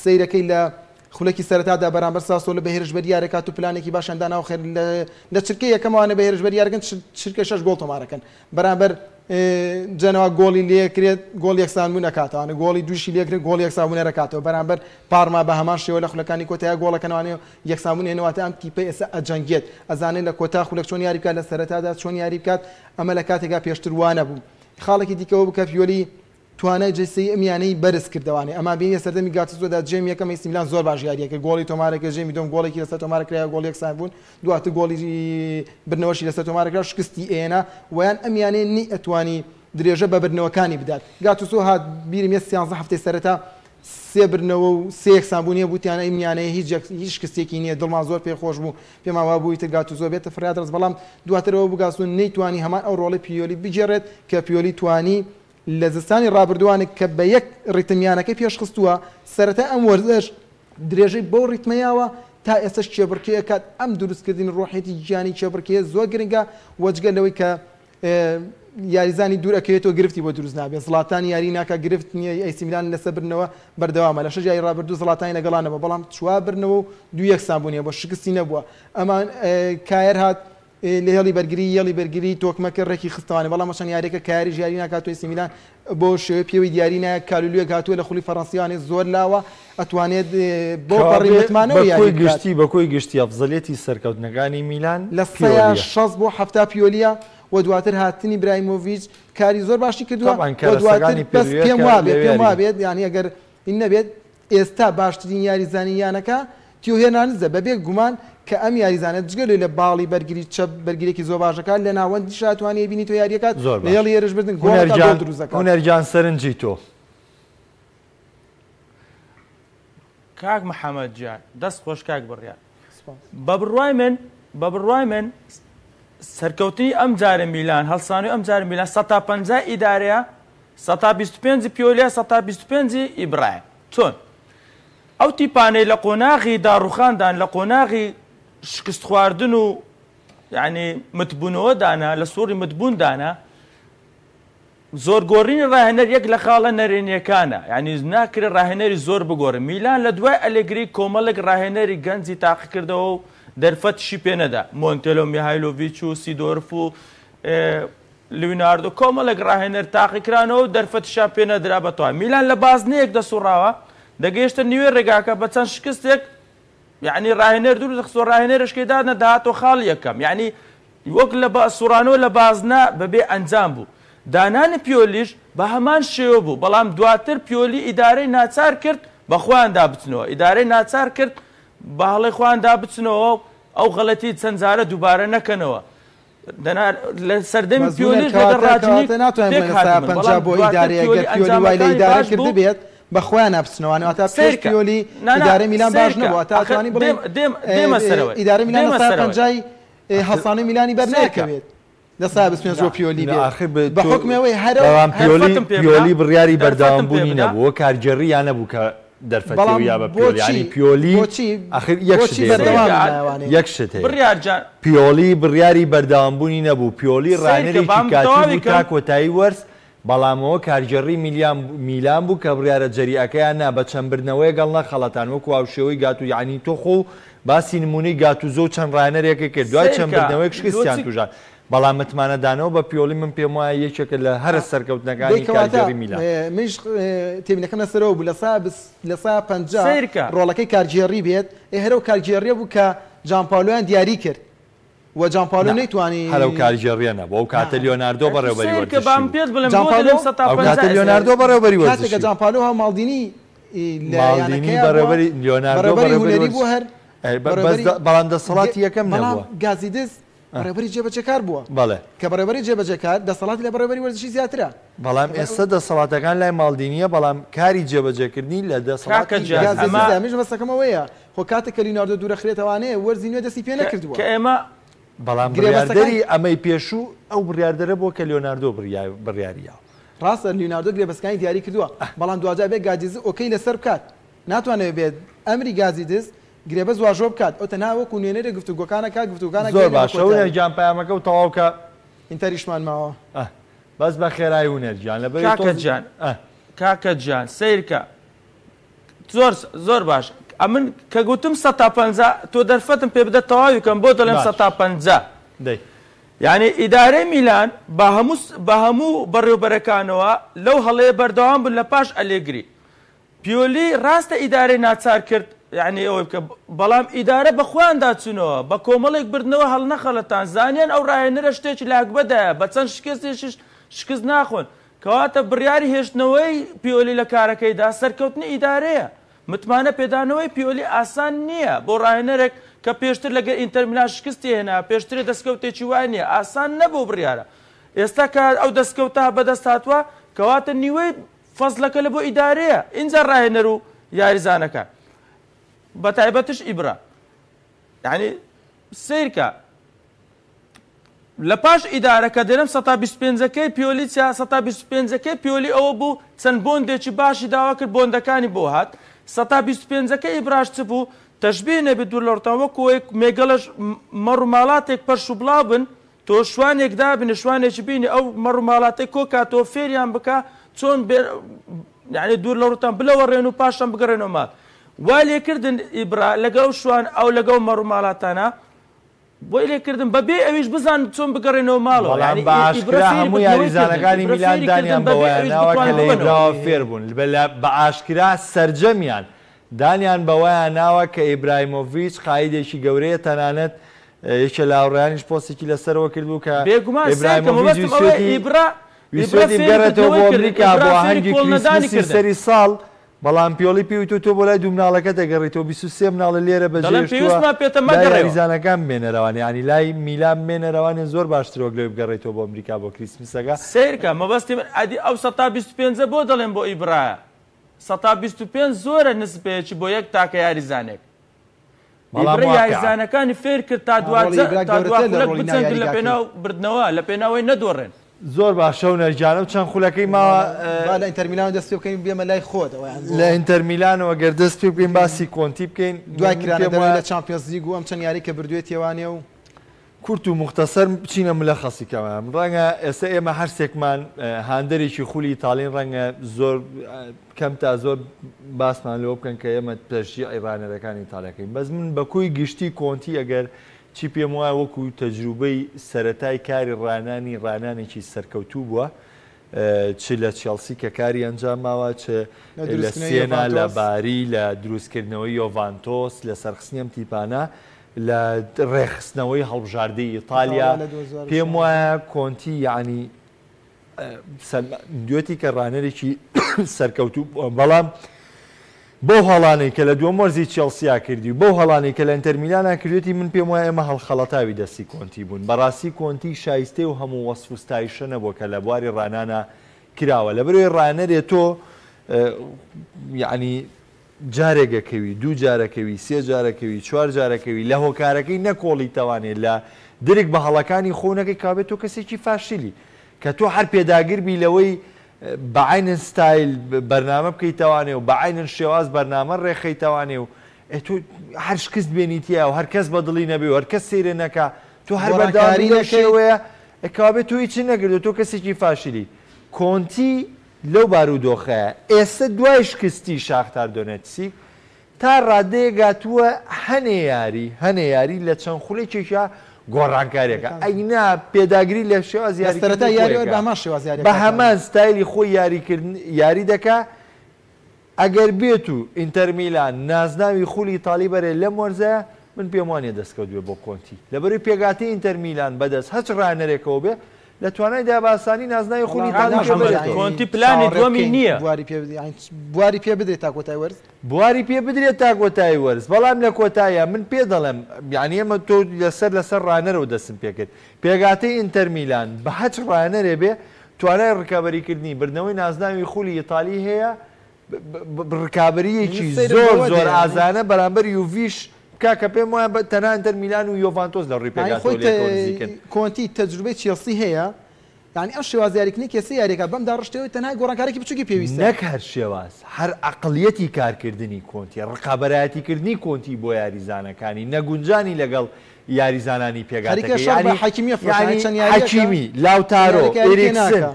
سەیرەکەی لە. خولەکی سەرەتادا بەرامبەر ساسۆلۆ بە هێرشبەری یارەکات و پلانێکی باشیان داناوە خێر لە چرکەی یەکەمەوانە بە هێرشبەری یارەکەن چرکەی شەش گۆڵ تۆمارەکەن بەرامبەر جەنەوە گۆڵی لێکرێت گۆڵ یەکسانبوون ئەکاتەوانە گۆڵی دووشی لێکرێت گۆڵ یەکسانبوون ئەکاتەوە بەرامبەر پارما بە هەمان شێوە لە خولەکانی کۆتایی گۆڵەکەنوانێ یەکسانبوون هێنەواتە ئەم تیپە ئێستا ئەجەنگێت ئەزانێت لە کۆتا خولەک چۆن یاری بکات لە سەرەتادا چۆن یاری بکات ئەمە لە کاتێکا پێشتر وا نەبوو خاڵێکی دیکەوە بوو کە پیۆلی توانای جەستەیی ئەم یانەی بەرز کردەوانێ ئەمان بینی لە سەردەمی گاتوزۆدا جێم یەکەم ئەیسی میلان زۆر باش یاریە کرد گۆڵی تۆمارە کرد جێمی دووەم گۆڵێکی لەسەر تۆمارە کرایە گۆڵ یەکسان بوون دواتر گۆڵی بردنەوەشی لەسەر تۆمارە کرا شکستی ئێنا ویان ئەم یانەیە نەی ئەتوانی درێژە بە بردنەوەکانی بدات گاتوزۆ هات بیرم یە سیانزە هەفتەی سەرەتا سێ بردنەوە و سێ یەکسان بوون هەبوو تیان ئەم یانەیە هیچ هیچ شکستێکی نییە دڵمان زۆر پێ خۆش بوو پێمان وابوو ئیتر گاتوزۆ بێتە فریاد ڕەس بەڵام دواتر ئەوە بوو گاتوزۆ نەیتوانی هەمان ئەو ڕۆڵەی پیۆلی بگێڕێت کە پیۆلی توانی لە زستانی ڕابردووانێک کە بە یەک ڕیتم یانەکەی پێشخستووە، سەرەتای ئەم وەرزەش درێژەی بەو ڕیتمە یاوە، تا ئێستەش کێبڕکێ ئەکات، ئەم دروستکردنی ڕۆحیەتی گیانی کێبڕکێیە زۆر گرنگە و جگە لەوەی کە یاریزانی دوور ئەکەوێتەوە گرفتی بۆ دروست نابێت، زڵاتان یاری ناکات گرفت نییە، ئەیسی میلان لەسەر بردنەوە بەردەوامە، لە شەش یاری ڕابردوو زڵاتانی لەگەڵا نەبووە، بەڵام چوار بردنەوە و دوو یەکسانبوون هەبووە، شکستی نەبووە، ئەمان کایەر هات لە هێڵی بەرگری هێڵی بەرگری تۆکمە کرد ڕێکی خستەوانێ بەڵام چەند یاریەکە کاریش یاری ناکات تۆی سیمیلان بۆ شێوەی پێوەی دیاری نایە کالولوێک هاتووە لە خولی فەڕەنسیوانێ زۆر لاوە ئەتوانێت بۆ پەڕی متمانەوە یاری بکات. گشتی بە کۆی گشتی ئەفزەلیەتی سەرکەوتنەکانی میلان لە سەیا 60 بۆ 70 پیۆلیە و دواتر هاتنی برایمۆڤیچ کاری زۆر باشی کردووە و دواتر بەس پێم وابێت پێم وابێت یانی ئەگەر این نەبێت ئێستا باشترین یاریزانی یانەکە تیۆ هێرناندزە، بەبێ گومان کە ئەم یاریزانە جگە لەوەی لە باڵی بەرگری چەپ بەرگرییەکی زۆر باش دەکات، لە ناوەندیشا توانی بینی تۆ یارییەکات زۆر لە باش هێڵی هێرشبردن گۆڵ هونەر دەکات، گۆڵ گیان دروست دەکات. هونەر گیان سەرنجی تۆ. کاک محەمەد گیان دەست خۆش کاک بڕیار سپاس. بە بڕوای من بە بڕوای من سەرکەوتنی ئەم جارە میلان هەڵسانەوەی ئەم جارە میلان 150 ئیدارەیە 125 پیۆلیە 125 ئیبرایە چۆن ئەو تیپانەی لە قۆناغی داڕوخاندان، لە قۆناغی شکستخواردن و یانی متبوونەوەدانە، لە سوڕی متبووندانە، زۆر گۆڕینی ڕاهێنەر یەک لە خاڵە نەرێنییەکانە، یانی ناکرێت ڕاهێنەری زۆر بگۆڕێت. میلان لە دوای ئەلێگری کۆمەڵێک ڕاهێنەری گەنجی تاقیکردەوە و دەرفەتیشی پێنەدا، مۆنتێلۆ میهایلۆڤیچ و سیدۆرف و لیوناردۆ کۆمەڵێک ڕاهێنەر تاقیکرانەوە و دەرفەتیشیان پێ نەدرا بە تەواوی. میلان لە بازنەیەک دەسوڕاوە، دەگەیشتە نیوەی ڕێگاکە بە چەند شکستێک یعنی ڕاهێنەر دوور دەخستەوە ڕاهێنەرشکەی دادنە دەهاتەوە خاڵی یەکەم یعنی وەک لە سوڕانەوە لە بازنە بەبێ ئەنجام بوو. دانانی پیۆلیش بە هەمان شێوە بوو، بەڵام دواتر پیۆلی ئیدارەی ناچار کرد بە خۆیاندا بچنەوە، ئیدارەی ناچار کرد بە هەڵەی خۆیاندا بچنەوە و ئەو غەڵەتی چەند جارە دووبارە نەکەنەوە. دەنا لە سەردەمی بەس هونەر پیۆلیش لەگەڵ کەواتە ڕاجنیک کەواتە ناتوانین پێک بڵێین لە سایە هاتبن، 50 بەڵام بۆ دواتر ئیدارەیە پیۆلی گەر پیۆلی وای لە ئەنجامەکانی ئیدارە باش بوو. کردبێت بە خۆیان نابچنەوە واتە پێش سەیرکە پیۆلی نا نا ئیدارەی میلان باش سەیرکە نەبوو تا ئەخر توانین بڵێین دێم دێم دێمە سەرەوەی ئیدارەی میلان لە دێمە سایە سەرەوەی پەنجای هەڵسانەی میلانی بەر سەیرکە ناکەوێت لە سایە 25 بۆ نا پیۆلی نا بێت ئاخر بە بە تۆ حوکمی ئەوەی هەرە بەڵام پیۆلی دەرفەتم پێ بدە پیۆلی بڕیاری دەرفەتم پێ بەردەوامبوونی بدە نەبوو کارگێڕی یان نەبوو کە دەرفەتی بەڵام و یا بە پیۆلی بۆچی یعنی پیۆلی بۆچی ئاخر یەک شت بۆچی هەیە بەردەوام بڕیار سەیرکە نایوانێ یەک شت هەیە بڕیار جان پیۆلی بڕیاری بەردەوامبوونی نەبوو پیۆلی سەیرکە ڕاهێنەرێکی بام کاتی تەواوی بوو تا کەم کۆتایی وەرز بەڵام ئەوە کارگێڕی میلیان میلان بوو کە بڕیارە جەریئەکەیان نا بە چەند بردنەوەیەک هەڵنەخەڵەتان وەکو هاوشێوەی گاتو یعنی تۆ خۆ باسی نمونەی گاتوزۆ و چەند ڕاهێنەرێکی کرد دوای چەند سەیرکە بردنەوەیەک شکستیان لۆچی توژان بەڵام متمانەدانەوە بە پیۆلی من پێم وایە یەکێکە لە هەرە دەی سەرکەوتنەکانی کەواتە کارگێڕی میلان. منیش تێبینەکەم لەسەرەوە بوو لە سا 50 سەیرکە ڕۆڵەکەی کارگێڕی بێت ئێ هەرەو کارگێڕیە بوو کە جانپاولۆیان دیاری کرد و جانپاولۆ نا نەیتوانی هەر ئەو کارگێڕیە نەبوو ئەو نا کاتە لیۆناردۆ ئەتو بەڕێوبەری سەیرکە وەرزشی بام بوو. پێت بڵێم بۆ جانپاولۆ دەلێم سەتا ئەو پەنجا کاتە ئێستا لیۆناردۆ بەڕێوبەری کاتێک کە وەرزشی بوو. جانپاولۆ هاو ماڵدینی لە ماڵدینی یانەکەیا بووە بەڕێوبەری لیۆناردۆ بەڕێوبەری بەڕێوبەری هونەری بووە وەرزشی هەر ئەی بەس بەڕێوبەری بەڵام دەسەڵاتی یەکەم بەڵام نەبووە. گازیدز بەڕێوبەری جێبەجێکار بووە بەڵێ. کە بەڕێوبەری جێبەجێکار دەسەڵاتی لە بەڕێوبەری وەرزشی زیاترە. بەڵام ئێستا دەسەڵاتەکان لای ماڵدینیە بەڵام کاری جێبەجێکردنی لە کاکە دەسەڵاتی جان گازیدز ئەمە گازیدزە. منیش مەبەستەکەم ئەوەیە خۆ کاتێک کە لیوناردۆ دوورەخرێتەوانەیە وەرزی نوێ دەستی پێ نەکردووە. کە ئێمە بەڵام گرێبەستەکان بڕیاردەری ئەمەی پێشوو ئەو بڕیاردەرە بووە کە لیۆناردۆ بڕیاریاوە. ڕاستە لیوناردۆ گرێبەستەکانی دیاری کردووە بەڵام دواجار بێ گازیدز okay لەسەر بکات ناتوانێت بێت ئەمری گازیدز گرێبەست واژۆ بکات ئەو تەنها وەکو نوێنەری گفتوگۆکانە کات گفتوگۆکانە زۆر گەیەنە بە باشە هونەر کۆتایی. گیان پەیامەکە و تەواو کە. ئینتەریشمان ماوە. ئە بەس بە خێرای هونەر گیان لەبەری کاکە تۆز جان ئە. کاکە جان سەیرکە زۆر زۆر باش. ئەمن کە گوتم 150، تۆ دەرفەتم پێ بدە تەواوی کەم، بۆ دەڵێم 150. دەی. یعنی ئیدارەی میلان بە هەموو بەڕێوبەرەکانەوە لەو هەڵەیە بەردەوام بوون لە پاش ئەلێگری. پیۆلی ڕاستە ئیدارەی ناچار کرد یعنی ئەوەی بکە، بەڵام ئیدارە بە خۆیاندا چوونەوە، بە کۆمەڵێک بردنەوە هەڵنەخەڵەتان، زانیان ئەو ڕاهێنەرە شتێکی لە هەگبەدایە، بە چەند شکستێکیش شکست ناخۆن. کەواتە بڕیاری هێشتنەوەی پیۆلی لە کارەکەیدا سەرکەوتنی ئیدارەیە. متمانە پێدانەوەی پیۆلی ئاسان نییە بۆ ڕاهێنەرێک کە پێشتر لەگەر ئینتەر میلان شکستی هێنا، پێشترێ دەستکەوتێکی وای نییە، ئاسان نەبوو بڕیارە. ئێستا کە ئەو دەستکەوتە بەدەست هاتووە، کەواتە نیوەی فەزلەکە لە بۆ ئیدارەیە، ئینجا ڕاهێنەر و یاریزانەکان، بە تایبەتش ئیبرا. یعنی سەیرکە لە پاش ئیدارە کە دەرم 125ەکەی پیۆلی چیا، 125ەکەی پیۆلی ئەوە بوو چەند بۆندێکی باشی داوا کرد، بۆندەکانی بۆ هات. 125ەکەی ئیبراش چ بوو؟ تەشبیه نەبێت دوور لە ڕوتان، وەکو ئەوەی مێگەڵەش مەڕ و ماڵاتێک پەرش و بڵاو بن، تۆ شوانێک دابنێ، شوانێکی بینی ئەو مەڕ و ماڵاتەی کۆکاتەوە فێریان بکە چۆن بێ، یعنی دوور لە ڕوتان بلەوەڕێن و پاشان بگەڕێنەوە ماڵ. وا لێکردن ئیبرا لەگەڵ شوان ئەو لەگەڵ مەڕ و ماڵاتانە بۆی لێکردن بەبێ ئەویش بزان چۆن بگەڕێنەوە ماڵەوە. بەڵام یعنی بە ئیبرا ئاشکرا فێری هەموو بردنەوەی کردن، یاریزانەکانی ئیبرا میلان فێری کردن دانیان بەبێ بەوەیان ئەویش ناوە کە بتوانن لە ببەنەوە. ئیبراوە فێر بوون. بە ئاشکرا سەرجەمیان دانیان بەوەیان ناوە کە ئیبراهیمۆڤیچ قایدێکی گەورەیە، تەنانەت یەکێ لە هاوڕێیانیش پۆستێکی لەسەرەوە کردبوو کە بێگومان سەیرکە، ئیبراهیمۆڤیچ مەبەستم ئەوەیە ئیبرا ویسوێتی فێری بگەڕێتەوە بۆ بردنەوەی کردن، ئەمریکا ئیبرا بۆ فێری ئاهەنگی کۆڵنەدانی کریسمسی کردن. سەری ساڵ، بەڵام پیۆلی پێی وتووە تۆ بۆ لای دوو مناڵەکە دەگەڕێیتەوە، 23 مناڵە لێرە دەڵێم بەجێهێشتووە، پێویستمان پێتە لای مەگەڕێەوە. یاریزانەکان بمێنەرەوان، یعنی لای میلان بمێنەرەوانێ زۆر باشتر وەک لەوێ بگەڕێیتەوە بۆ ئەمریکا بۆ کریسمسەکە. سەیرکە مەبەستی من ئەدی ئەو 125 بۆ دەڵێم بۆ ئیبرایە، 125 زۆرە نسبەیەکی بۆ یەک تاکە یاریزانێک. بەڵام ئیبرا واقعە. یاریزانەکانی فێر کرد تا ڕۆڵی ئیبرا تا دوا گەورەتر لە خولەک ڕۆڵی بچەنگن لە نایاریگاکەی. پێناو بردنەوە، لە پێناوەی نەدۆڕێن. زۆر باشە و نەرجانە و چەند خولەکەی ماوە، با لە ئینتەر میلانەوە دەست پێ بکەین، بێمە لای خۆت. ئەوەیان بۆ لە ئینتەر میلانەوە گەر دەست پێ بکەین باسی کۆنتی بکەین، دوای من کرانە پێم دەرەوەی وایە لە چامپیۆنز لیگ و ئەم چەند یاری کە بردوێتیەوانێ و کورت و مختصر بچینە ملەخەسی کەمە. ڕەنگە ئێستا ئێمە هەرسێکمان، هاندەرێکی خولی ئیتاڵین، ڕەنگە زۆر، کەم تا زۆر باسمان لەوە بکەن کە ئێمە تەشجیعی ڕانەرەکانی ئیتاڵیەکەین. بەس من بە کۆی گشتی کۆنتی ئەگەر چی پێم وایە وەکو تەجروبەی سەرەتای کاری ڕانانی ڕانانێکی سەرکەوتوو بووە، چ لە چێڵسی کە کاری ئەنجام ماوە، چ لە لە دروستکردنەوەی سێنا، لە یۆڤانتۆس. باری، لە دروستکردنەوەی یۆڤانتۆس، لە سەرخستنی ئەم تیپانە، لە ڕێخستنەوەی هەڵبژاردەی ئیتالیا. ئیتالیا لە دوو هەزار و پێم شازدە. وایە کۆنتی دوێتی کە ڕانەرێکی سەرکەوتوو بووە، بەڵام بەو هەڵانەی کە لە دووەم وەرزی چێڵسیا کردی و بەو هەڵانەی کە لە ئینتەر میلانا کردوێتی، من پێم وایە ئێمە هەڵخەڵەتاوی دەستی کۆنتی بوون. بەڕاستی کۆنتی شایستەی و هەموو وەصف و ستایشە نەبووە کە لە بواری ڕانانا کراوە. لەبەرەوەی ڕانەرێ تۆ، جارێکەکەوی، دوو جارەکەوی، سێ جارەکەوی، چوار جارەکەوی، لە هۆکارەکەی نەکۆڵی تەوانێت، لە درک بە هەڵەکانی خۆ نەکەی، کابێت تۆ کەسێکی فاشلی کە تۆ هەر پێداگر بی لەوەی بە عینن ستایل بەرنامە بکەیتەوانێ و بە عینن شێواز بەرنامە ڕێخەیتەوانێ و تۆ هەر شکست بێنیتیە و هەر کەس بەدڵی نەبێ و هەر کەس سەیرێ نەکا، تۆ هەر بەردەوامی لەو گۆڕانکاری نەکەی. شێوەیە، کابێت تۆ هیچ نەکردو، تۆ کەسێکی فاشلی. کۆنتی لەو بارودۆخەیە ئێستا دوای شکستی شاختار دۆنێتسیک تا ڕادەیە گاتووە هەنێ یاری لە چەند خولێکێکیا گۆڕانکاریەکە. ئەینا پێداگری لە شێواز لە سەرەتا یاریکردنی یاری خۆیەکە. بە هەمان شێواز یاریەکە. بە هەمان ستایلی خۆی یاری دەکا. ئەگەر بێت و ئینتەر میلان نازناوی خولی ئیتالی بەرێ لەم وەرزەیە، من پێم وانیە دەستکەوت بێ بۆ کۆنتی. لەبەروی پێگاتی ئینتەر میلان بەدەست هەچ ڕانەرێکەوە بێ لە توانایدا بە ئاسانی نازناوی خولی وەڵام ئیتالی ناحەمەد پێ بەرێتەوە. یانی کۆنتی پلانی چاوەڕێ دووەمی بکەین نییە. بواری پێ بدرێت، یانی بواری پێ بدرێت تا کۆتای وەرز؟ بواری پێ بدرێت تا کۆتای وەرز، بەڵام لە کۆتاییە من پێ دەڵێم، یعنی ئێمە تۆ لەسەر ڕانەرەوە دەستم پێکرد. پێگاتەی ئینتەر میلان بە هەچ ڕانەرێ بێ توانای ڕکابەریکردنی بردنەوەی نازناوی خولی ئیتالی هەیە، ڕکابەریەکی من سەیرم زۆر بەوە زۆر دێ. ئازانە بەرامبەر یوڤیش بکا کە پێم وایە تەنها ئینتەر میلان و یۆڤانتۆس لە ڕووی یعنی پێگاتەوە خۆی لێکەوە نزیکن. کۆنتی تەجروبەی چێڵسی هەیە، یعنی ئەم شێواز یاریکردنی کێسە یاریەکە بەم داڕشتەوەی تەنها گۆڕانکارێکی بچووکی پێویستە. نەک هەر شێواز، هەر عەقڵیەتی کارکردنی کۆنتی، ڕقابەرایەتیکردنی کۆنتی بۆ یاریزانەکانی، نەگونجانی لەگەڵ یاریزانانی پێگاتەکەی. خەریکە شەڕ بە حەکیمی ئەفرۆشن، چەند یاریەکە حەکیمی، لاوتارۆ، یاریەکە یاریکێ ئێریکسن، ناکا.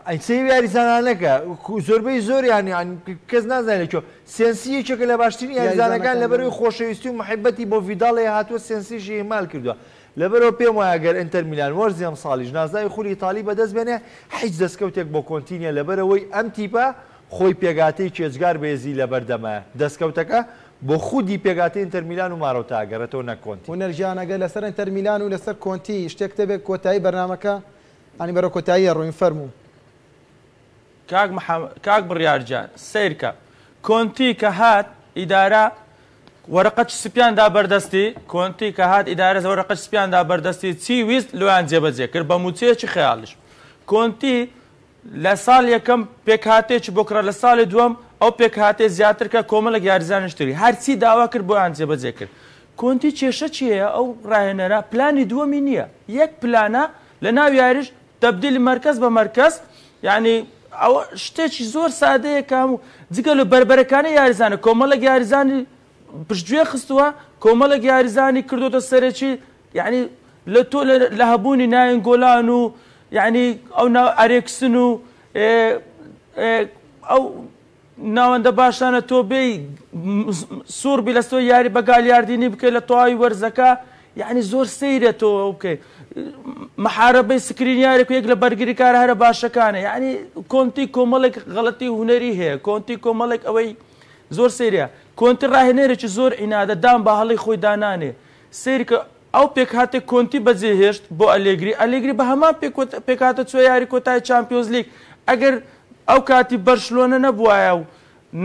ئەی سەیری یاریزانانەکە زۆربەی زۆریان یان کەس نازانێت لە کوێ سێنسی یەکێکە لە باشترین یاریزانەکان لەبەرەوەی خۆشەویستی و محبەتی بۆ ڤیداڵ هەیە هاتووە سێنسیشی ئیهمال کردووە لەبەرەوە پێم وایە گەر ئینتەر میلان وەرزی ئەمساڵیش نازناوی خولی ئیتاڵی بەدەست بێنێ هیچ دەستکەوتێک بۆ کۆنتی نییە لەبەرەوەی ئەم تیپە خۆی پێکهاتەیەکی ئێجگار بەهێزی لەبەردەمە دەستکەوتەکە بۆ خودی پێکهاتەی ئینتەر میلان و مارۆتا ئەگەڕێتەوە نەک کۆنتی. هونەر گیان ئەگەر لەسەر ئینتەر میلان و لەسەر کۆنتی شتێکت هەبێت کۆتایی بەرنامەکە یانی بەرەو کۆتایی ئەڕۆین فەرموو. کاک محمد کاک بڕیار گیان سەیرکە کۆنتی کە هات ئیدارە وەرەقەچ سپیان دا بەردەستی کۆنتی کە هات ئیدارە وەرەقەچ سپیان دا بەردەستی چی ویست لۆیان جێبەجێ کرد بە موچەیەکی خەیاڵیش کۆنتی لە ساڵ یەکەم پێکهاتەیەکی بۆ کڕا لە ساڵی دووەم ئەو پێکهاتەی زیاتر کە کۆمەڵێک یاریزانیش تری هەرچی داوا کرد بۆیان جێبەجێ کرد کۆنتی کێشە چیە ئەو ڕاهێنەرە پلانی دووەمی نییە یەک پلانە لە ناو یاریش تەبدیلی مەرکەز بە مەرکەز یعنی ئەوە شتێکی زۆر سادەیە کە هەموو جگە لە بەربەرەکانی یاریزانە کۆمەڵێک یاریزانی پشتگوێ خستووە کۆمەڵێک یاریزانی کردوتە سەرەکی یعنی لە تۆ لە هەبوونی ناینگۆلان و یعنی ئەو ناو ئەرێکسن و ئەو ناوەندە باشانە تۆ بێی سوور بی لەسۆ یاری بە گالیاردینی بکەی لە تەواوی وەرزەکە یعنی زۆر سەیرە تۆ ئەو بکەی محاربەی سکرینیارێک و یەک لە بەرگریکارە هەرە باشەکانە یعنی کۆنتی کۆمەڵێک غەڵەتی هونەری هەیە کۆنتی کۆمەڵێک ئەوەی زۆر سەیرە کۆنتی ڕاهێنەرێکی زۆر عینادە دان بە هەڵی خۆی دانانێ سەیرکە ئەو پێکهاتەی کۆنتی بەجێهێشت بۆ ئەلێگری، ئەلێگری بە هەمان پێکهاتە چووە یاری کۆتایی چامپیۆنزلیگ، ئەگەر ئەو کاتی بەرشلۆنە نەبوایە و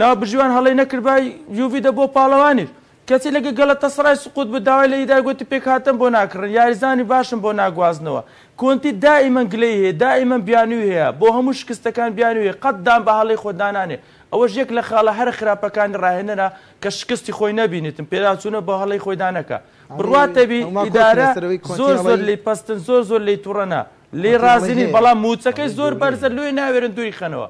ناوبژیوان هەڵەی نەکردبا یوڤی دەبووە پاڵەوانیش، کەچی لەگە گەلەتەسەرای سقوت بوو داوای لە ئیدارە گوتی پێکهاتەم بۆ ناکڕن، یاریزانی باشم بۆ ناگوازنەوە. کۆنتی دائیمەن گلەیی هەیە، دائیمەن بیانووی هەیە، بۆ هەموو شکستەکان بیانووی هەیە، قەت دان بە هەڵەی خۆ دانانێ، ئەوەش یەک لە خاڵە هەرە خراپەکانی ڕاهێنەرە کە شکستی خۆی نەبینیتن، پێداچوونە بە هەڵەی خۆیدا نەکا. بڕوات هەبی ئیدارە زۆر زۆر لێی پەستن زۆر زۆر لێی توڕەنە لێی ڕازی نین بەڵام موچەکەی زۆر بەرزە لۆی ناوێرن دووری خەنەوە.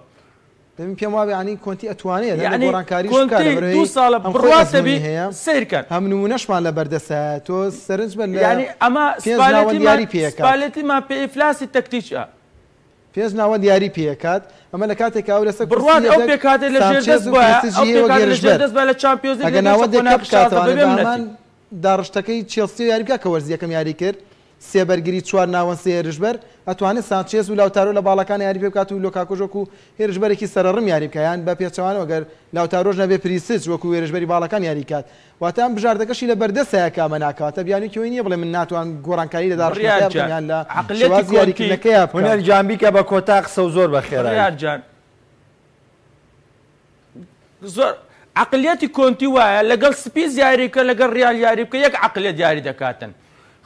دەبین پێم وابێ یانی کۆنتی ئەتوانێ هەندێک یعنی گۆڕانکاریش بکات کۆنتی لەبەرئەوەی دوو ساڵە هەم خۆی بڕوات ئەزموونی هەبی هەیە سەیر کەن. هەم نموونەشمان لەبەردەستە تۆ سەرنج بە لە یعنی ئەمە پێنج ناوەند سپالێتیمان یاری پێ ئەکات. سپالێتیمان پێ ئیفلاسی تەکتیکە. پێنج ناوەند یاری پێ ئەکات ئەمە لە کاتێکا ئەو لەسەر کورسی بڕوات ئەو یەدەگ پێکهاتەی لە ژێر سانچێز دەست و بوایە پریسجی ئەو هەیە وەک پێکهاتە لە ژێر هێرشبەر دەست بوایە لە چامپیۆنزلیگ ئەگەر دەگەیشتە ناوەندێک کە قۆناغی 16 بکاتەوانێ بەبێ بە هەمان منەتی. داڕشتەکەی چێڵسی یاری بکات کە وەرزی یەکەم یاری کرد سێ بەرگری چوار ناوەند سێ هێرشبەر ئەتوانێت سانچێز و لاوتارۆ لە باڵەکان یاری پێ بکات و لۆکاکۆش وەکو هێرشبەرێکی سەرەڕم یاری بکات یان بە پێچەوانەوە گەر لاوتارۆش نەبێ پریسچ وەکو هێرشبەری باڵەکان یاری کات واتە ئەم بژاردەکەشی لە بەردەستایە کە ئەمە ناکات واتە بیانوویەکی ئەوەی نییە بڵێ من ناتوانم گۆڕانکاری لە بڕیار داڕشتنەکەیا بکەم گیان یان لە عەقڵیەتی شێوازی کۆنتی یاریکردنەکەیا بکەم. هونەر گیان بیکە بە کۆتا قسە و زۆر بە خێرایی. بڕیار گیان زۆر عەقلیەتی کۆنتی وایە لەگەڵ سپیز یاری بکە لەگەڵ ڕیال یاری بکە یەک عەقلیەت یاری دەکاتن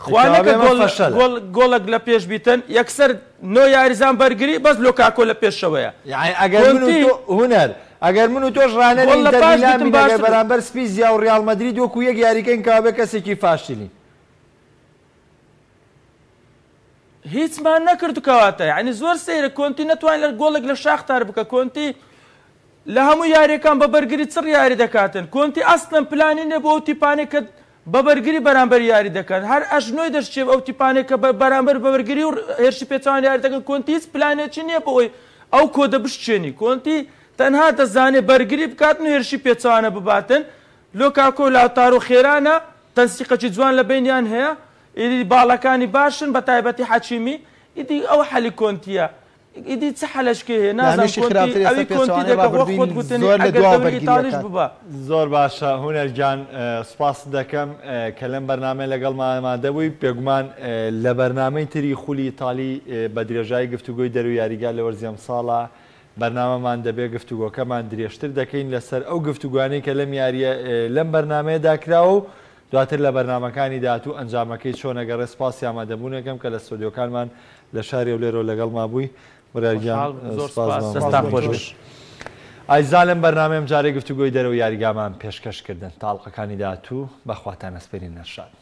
خوا نەکە گۆڵ گۆڵ گۆڵێک لە پێش بیتن یەکسەر نۆ یاریزان بەرگری بەس لۆکاکۆ لە پێشەوەیە یەعنی ئەگەر من و تۆ هونەر ئەگەر من و تۆش ڕانەری گۆڵ لە ئینتەر پاش میلان بیتن بین ئەگەر باشتر بەرامبەر سپیزیا و ڕیاڵ مەدرید وەکو یەک یاریکەین کەوابێ کەسێکی فاشلین. هیچمان نەکرد کەواتە یعنی زۆر سەیرە کۆنتی نەتوانێت لە گۆڵێک لە شاختار بکە کۆنتی لە هەموو یاریەکان بە بەرگری چڕ یاری دەکاتن کۆنتی ئەسڵەن پلانی نیە بۆ ئەو تیپانەی کە بە بەرگری بەرامبەر یاری دەکەن هەر ئەژنۆی دەشچێ ئەو تیپانەی کە بەرامبەر بە بەرگری و هێرشی پێچەوانە یاری دەکەن کۆنتی هیچ پلانێکی نیە بۆ ئەوەی ئەو کۆدە بشچێنی کۆنتی تەنها دەزانێ بەرگری بکاتن و هێرشی پێچەوانە بباتن لۆکاکۆ و لاوتارۆ خێرانە تەنسیقەکی جوان لە بەینیان هەیە ئیدی باڵەکانی باشن بە تایبەتی حەکیمی ئیدی ئەوە حەلی کۆنتیە ئیدی چ حەلەشکەی هەیە نازانم لامیشی کۆنتی خراپتر ئێستا ئەوی کۆنتی پێچەوانەی دەکا وەک ڕابردووی خۆت گوتنی زۆر لە ئەگەر دواوە دەوری بەرگری ئیتاڵیش ئەکات. ببا. زۆر باشە هونەر گیان سوپاست دەکەم کە لەم بەرنامەیە لەگەڵمان ئامادە بووی بێگومان لە بەرنامەی تری خولی ئیتالی بە درێژایی گفتوگۆی دەرو یاریگا لە وەرزی ئەمساڵا بەرنامەمان دەبێت گفتوگۆکەمان درێژتر دەکەین لەسەر ئەو گفتوگۆیانەی کە لەم یاریە لەم بەرنامەیەدا کراوە و دواتر لە بەرنامەکانی داهاتوو ئەنجامەکەی چۆنە گەڕێ سپاسی ئامادەبوونەکەم کە لە ستۆدیۆکانمان لە شاری هەولێرەوە لەگەڵما بووی بڕیار گیان خۆشحاڵ بووم زۆر سپاس سپاس مامۆستا دەستتان بۆ خۆش تۆش. بێت. ئازیزان لەم بەرنامەیە ئەمجارەی گفتوگۆی دەرەوەی یاریگامان پێشکەش کردن تا ئەڵقەکانی داهاتوو بە خواتان ئەسپێرین نەرشاد.